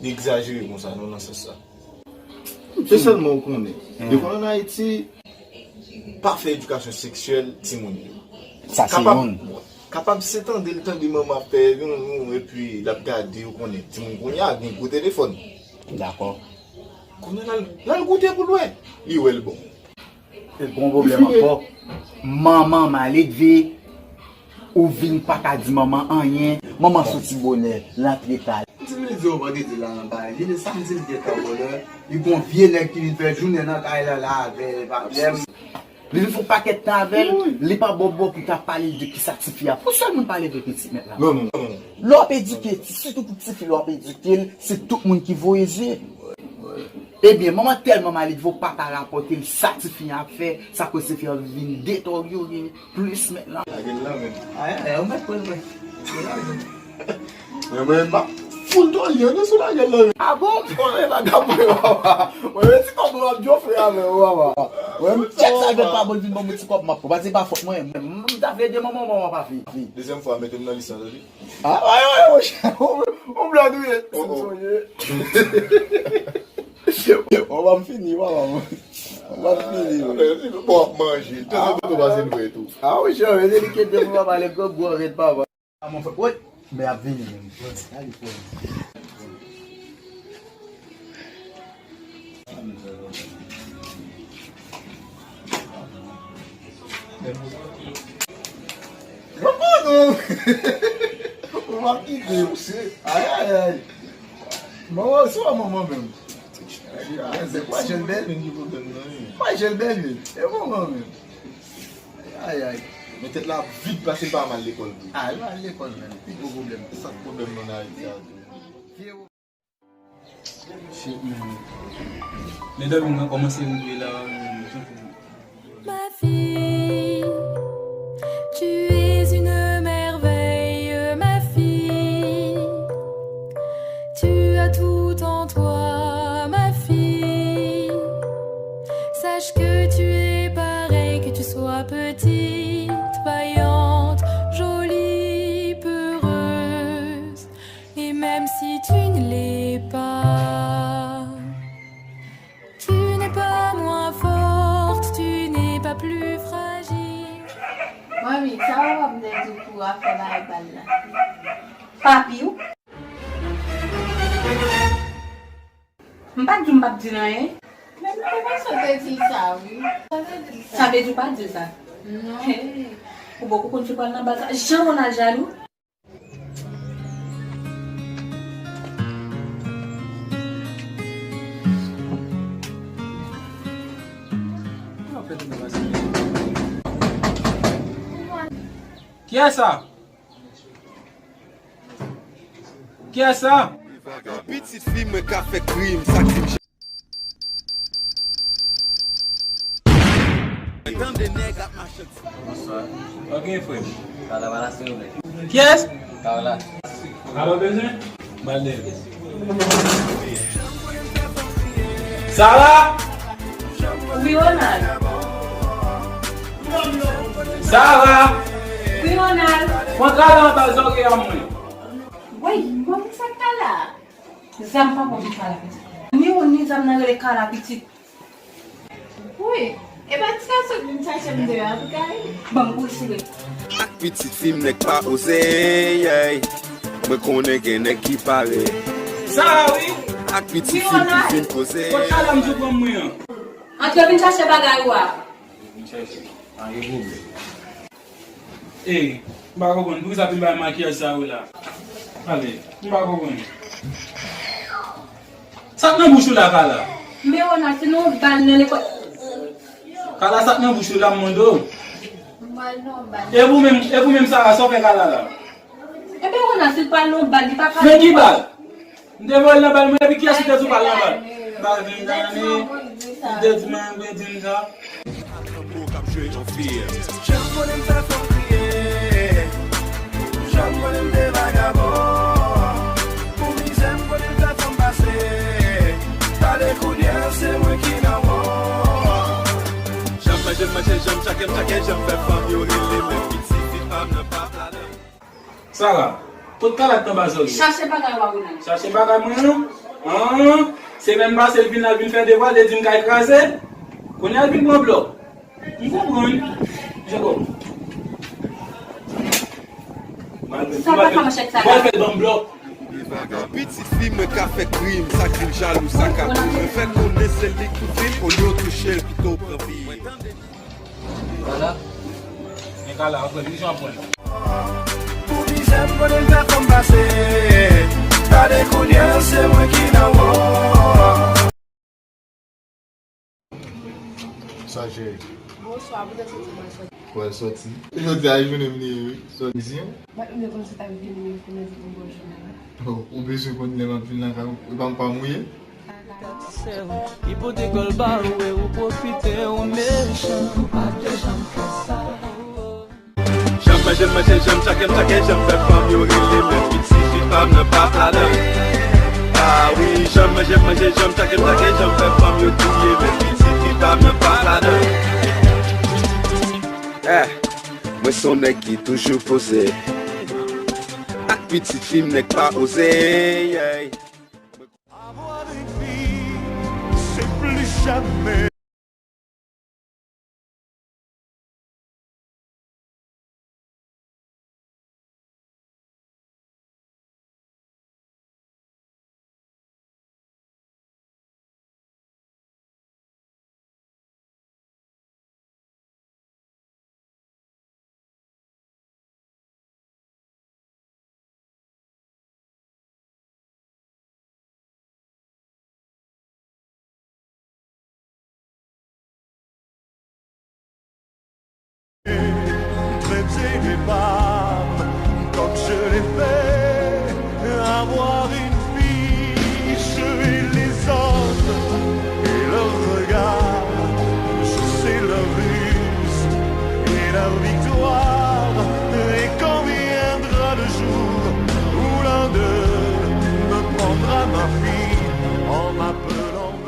li egzajere konsa, non, nan sans sa. Se sèlman ou konnen. Depi ann Ayiti, pa fè edikasyon seksyèl timoun yo. Sa se youn. Kapab se tande l tande manman ap fè yon, yon, epi l ap gade, ou konnen, timoun kounye a gen gwo telefòn. Dakò. Kounye a l al, l al goute pou l wè. Li wè l bon. E gon pwoblèm ankò. Manman maledve, ou vin pa ka di manman anyen. Manman soti bonè, l antre ta. M di li di w vandredi la nan bagay. Li di samdi li gentan bonè. Li gon vye nèg ki vin fè jounen nan kay la la avè l, pa blèm. Li vin fè yon pakèt tan avè l, li pa ba w bò pou ta pale de kisa tifi a. Pou sèl moun pale de pitit mèt la. Non, non, non. Lè w ap edike, sitou pou tifi, lè w ap edike l, se tout moun ki voye zye. Ebyen, manman tèlman maledve, w pa ka rapòte l sa tifi an ap fè, sa koz tifi an vin detòryore plis mentnan. Lage l la menm. Ay, ay, ay, ou mèt pran l, mwen. Men mwen, m ap fout dòlye, non, sou lage l la menm. A bon? Mwen, vagabon, papa. Mwen, ti kòb mwen ap jofre avè w, papa. Mwen, m tchèk sa vin pa bon, l vin ban mwen ti kòb, m ap pran. Pase pa fòt mwen. M, m ta vle ede manman, manman pa vle. Dezyèm fwa, mete m nan lis la, tande. Ah, wè, wè, monchè, ou, ou blòd ou ye, si m sonje. Ou pa m fini, papa, mwen. Ou pa m fini, mwen. Bon, ap manje. Tanzantan tou pase n vre tou. Ah, monchè, men se li ki te pou papa, lè grangou an rèd, papa. Ah, mon frè, woy, men ap vini, menm. Gade, frè. Mwen konnen w. Ou pa kite w. Ay, ay, ay. Manman, se pa manman menm. Ay, se pa jèn bèl. Pa jèn bèl, wi. E manman menm. Ay, ay. Men tèt la vid pase l pa mal lekòl tou. Ah, li pa al lekòl menm. Pi gwo pwoblèm. Se sa k pwoblèm nan Ayiti a tou. Shit, man. Men dòmi mwen kòmanse rive la, man. Ma vie, Sache que tu es pareil, que tu sois petite, vaillante, jolie, peureuse. Et même si tu ne l'es pas, tu n'es pas moins forte, tu n'es pas plus fragile. Manmi, sa w ap di pou afè bagay bal la? Papi w? M pa t di w m p ap di l anyen. Men m te panse w te di l sa, wi. Sa vle di w pa t di l sa? Non. Hey, ou poko konn ki pral nan bal sa. Jan Ronald jalou. Kiyès sa? Kiyès sa? Yon pitit fi mwen ka fè krim, sa krim. Tande nèg ap mache. Bonswa. Ok, frè m. Kala pa la, silvouplè. Kiyès? Kala. Kala bezwen? Ba l deyò. Sara! Wi, Ronald. Sara! Wi, Ronald. Pran Kala anba zòrèy an mwen. Woy, manmi, sa Kala? Zam pa bon pou Kala pitit. Ni ou ni zam nan rele Kala pitit. Wi, e pa ti gason k vin chache m deyò a, wi, Kay. Ban m kou sire. Ak pitit fi m nèg pa oze, yey. Mwen konnen gen nèg ki pare. Sa a, wi. Ak pitit fi m ki fin poze. Kot Kala m sou pran mwen an? Antre vin chache bagay ou a. Vin chache. An gen pwoblèm. Ey, m pa konprann. Poukisa pou m bay makiyaj sa yo la? Ale, m pa konprann. Sa k nan bouch ou la, Kala? Men Ronald, se nan yon bal nan lekòl. Kala, sa k nan bouch ou la, m mande w. Mwen nan bal. E ou menm, e ou menm, Sara, sa w fè Kala la? Ebyen, Ronald, se l pral nan yon bal, li pa ka. Men ki bal? M te voye l nan bal mwen, epi kiyès ki te di w pa al nan bal? M pa vin gade, m te di mwen, mwen di m sa. Tankou k ap jwe yon fim. Jan konnen m fè fanm kriye. Jan konnen m te vagabon. Pou mizè m konnen m fè fanm pase. Tande kounye a se mwen ki nan won. Jan manje m manje, jan m chake m chake, jan m fè fanm yo rele, men pitit fi pa m nan pa planan. Sara, kot Kala k t anba zòrèy? Chache bagay ou a, Ronald. Chache bagay mwen an? An, semèn pase l vin la, l vin fè devwa, l te di m kay kraze. Kounye a l vin pran blòk. M konprann. Jacob. Sa pa ka mache ak sa. Pral fè l ban m blòk. Pitit fi mwen ka fè krim, sa krim jalou, sa ka krim. Mwen fè konnen se li k touche l, olye w touche l, pito w pran vi. Kala. Men Kala, antre, li jan pran. Pou mizè m konnen m fè fanm pase. Tande kounye a se mwen ki nan won. Sa cheri? Bonswa, poutèt soti mwen soti. Wè soti. Jodi a jounen m li ye wi. Soti. Bat m de konn si t ap vini men pou mwen di m bonjou. Oh, ou bezwen konn lè m ap vin lakay ou, epa m pa mouye? Li pote kòl ba ou e ou pwofite, ou mechan. Ou pa t janm fè sa. Jan manje m manje, jan m chake m chake, jan m fè fanm yo rele, men pitit fi pa m nan pa planan. Ah wi, jan manje m manje, jan m chake m chake, jan m fè fanm yo kriye, men pitit fi pa m nan pa planan. Eh, mwen se yon nèg ki toujou poze. Ak pitit fi m nèg pa oze, yeah. Amour avec vie, c'est plus jamais. Mwen tire pa m, kòm je le fais.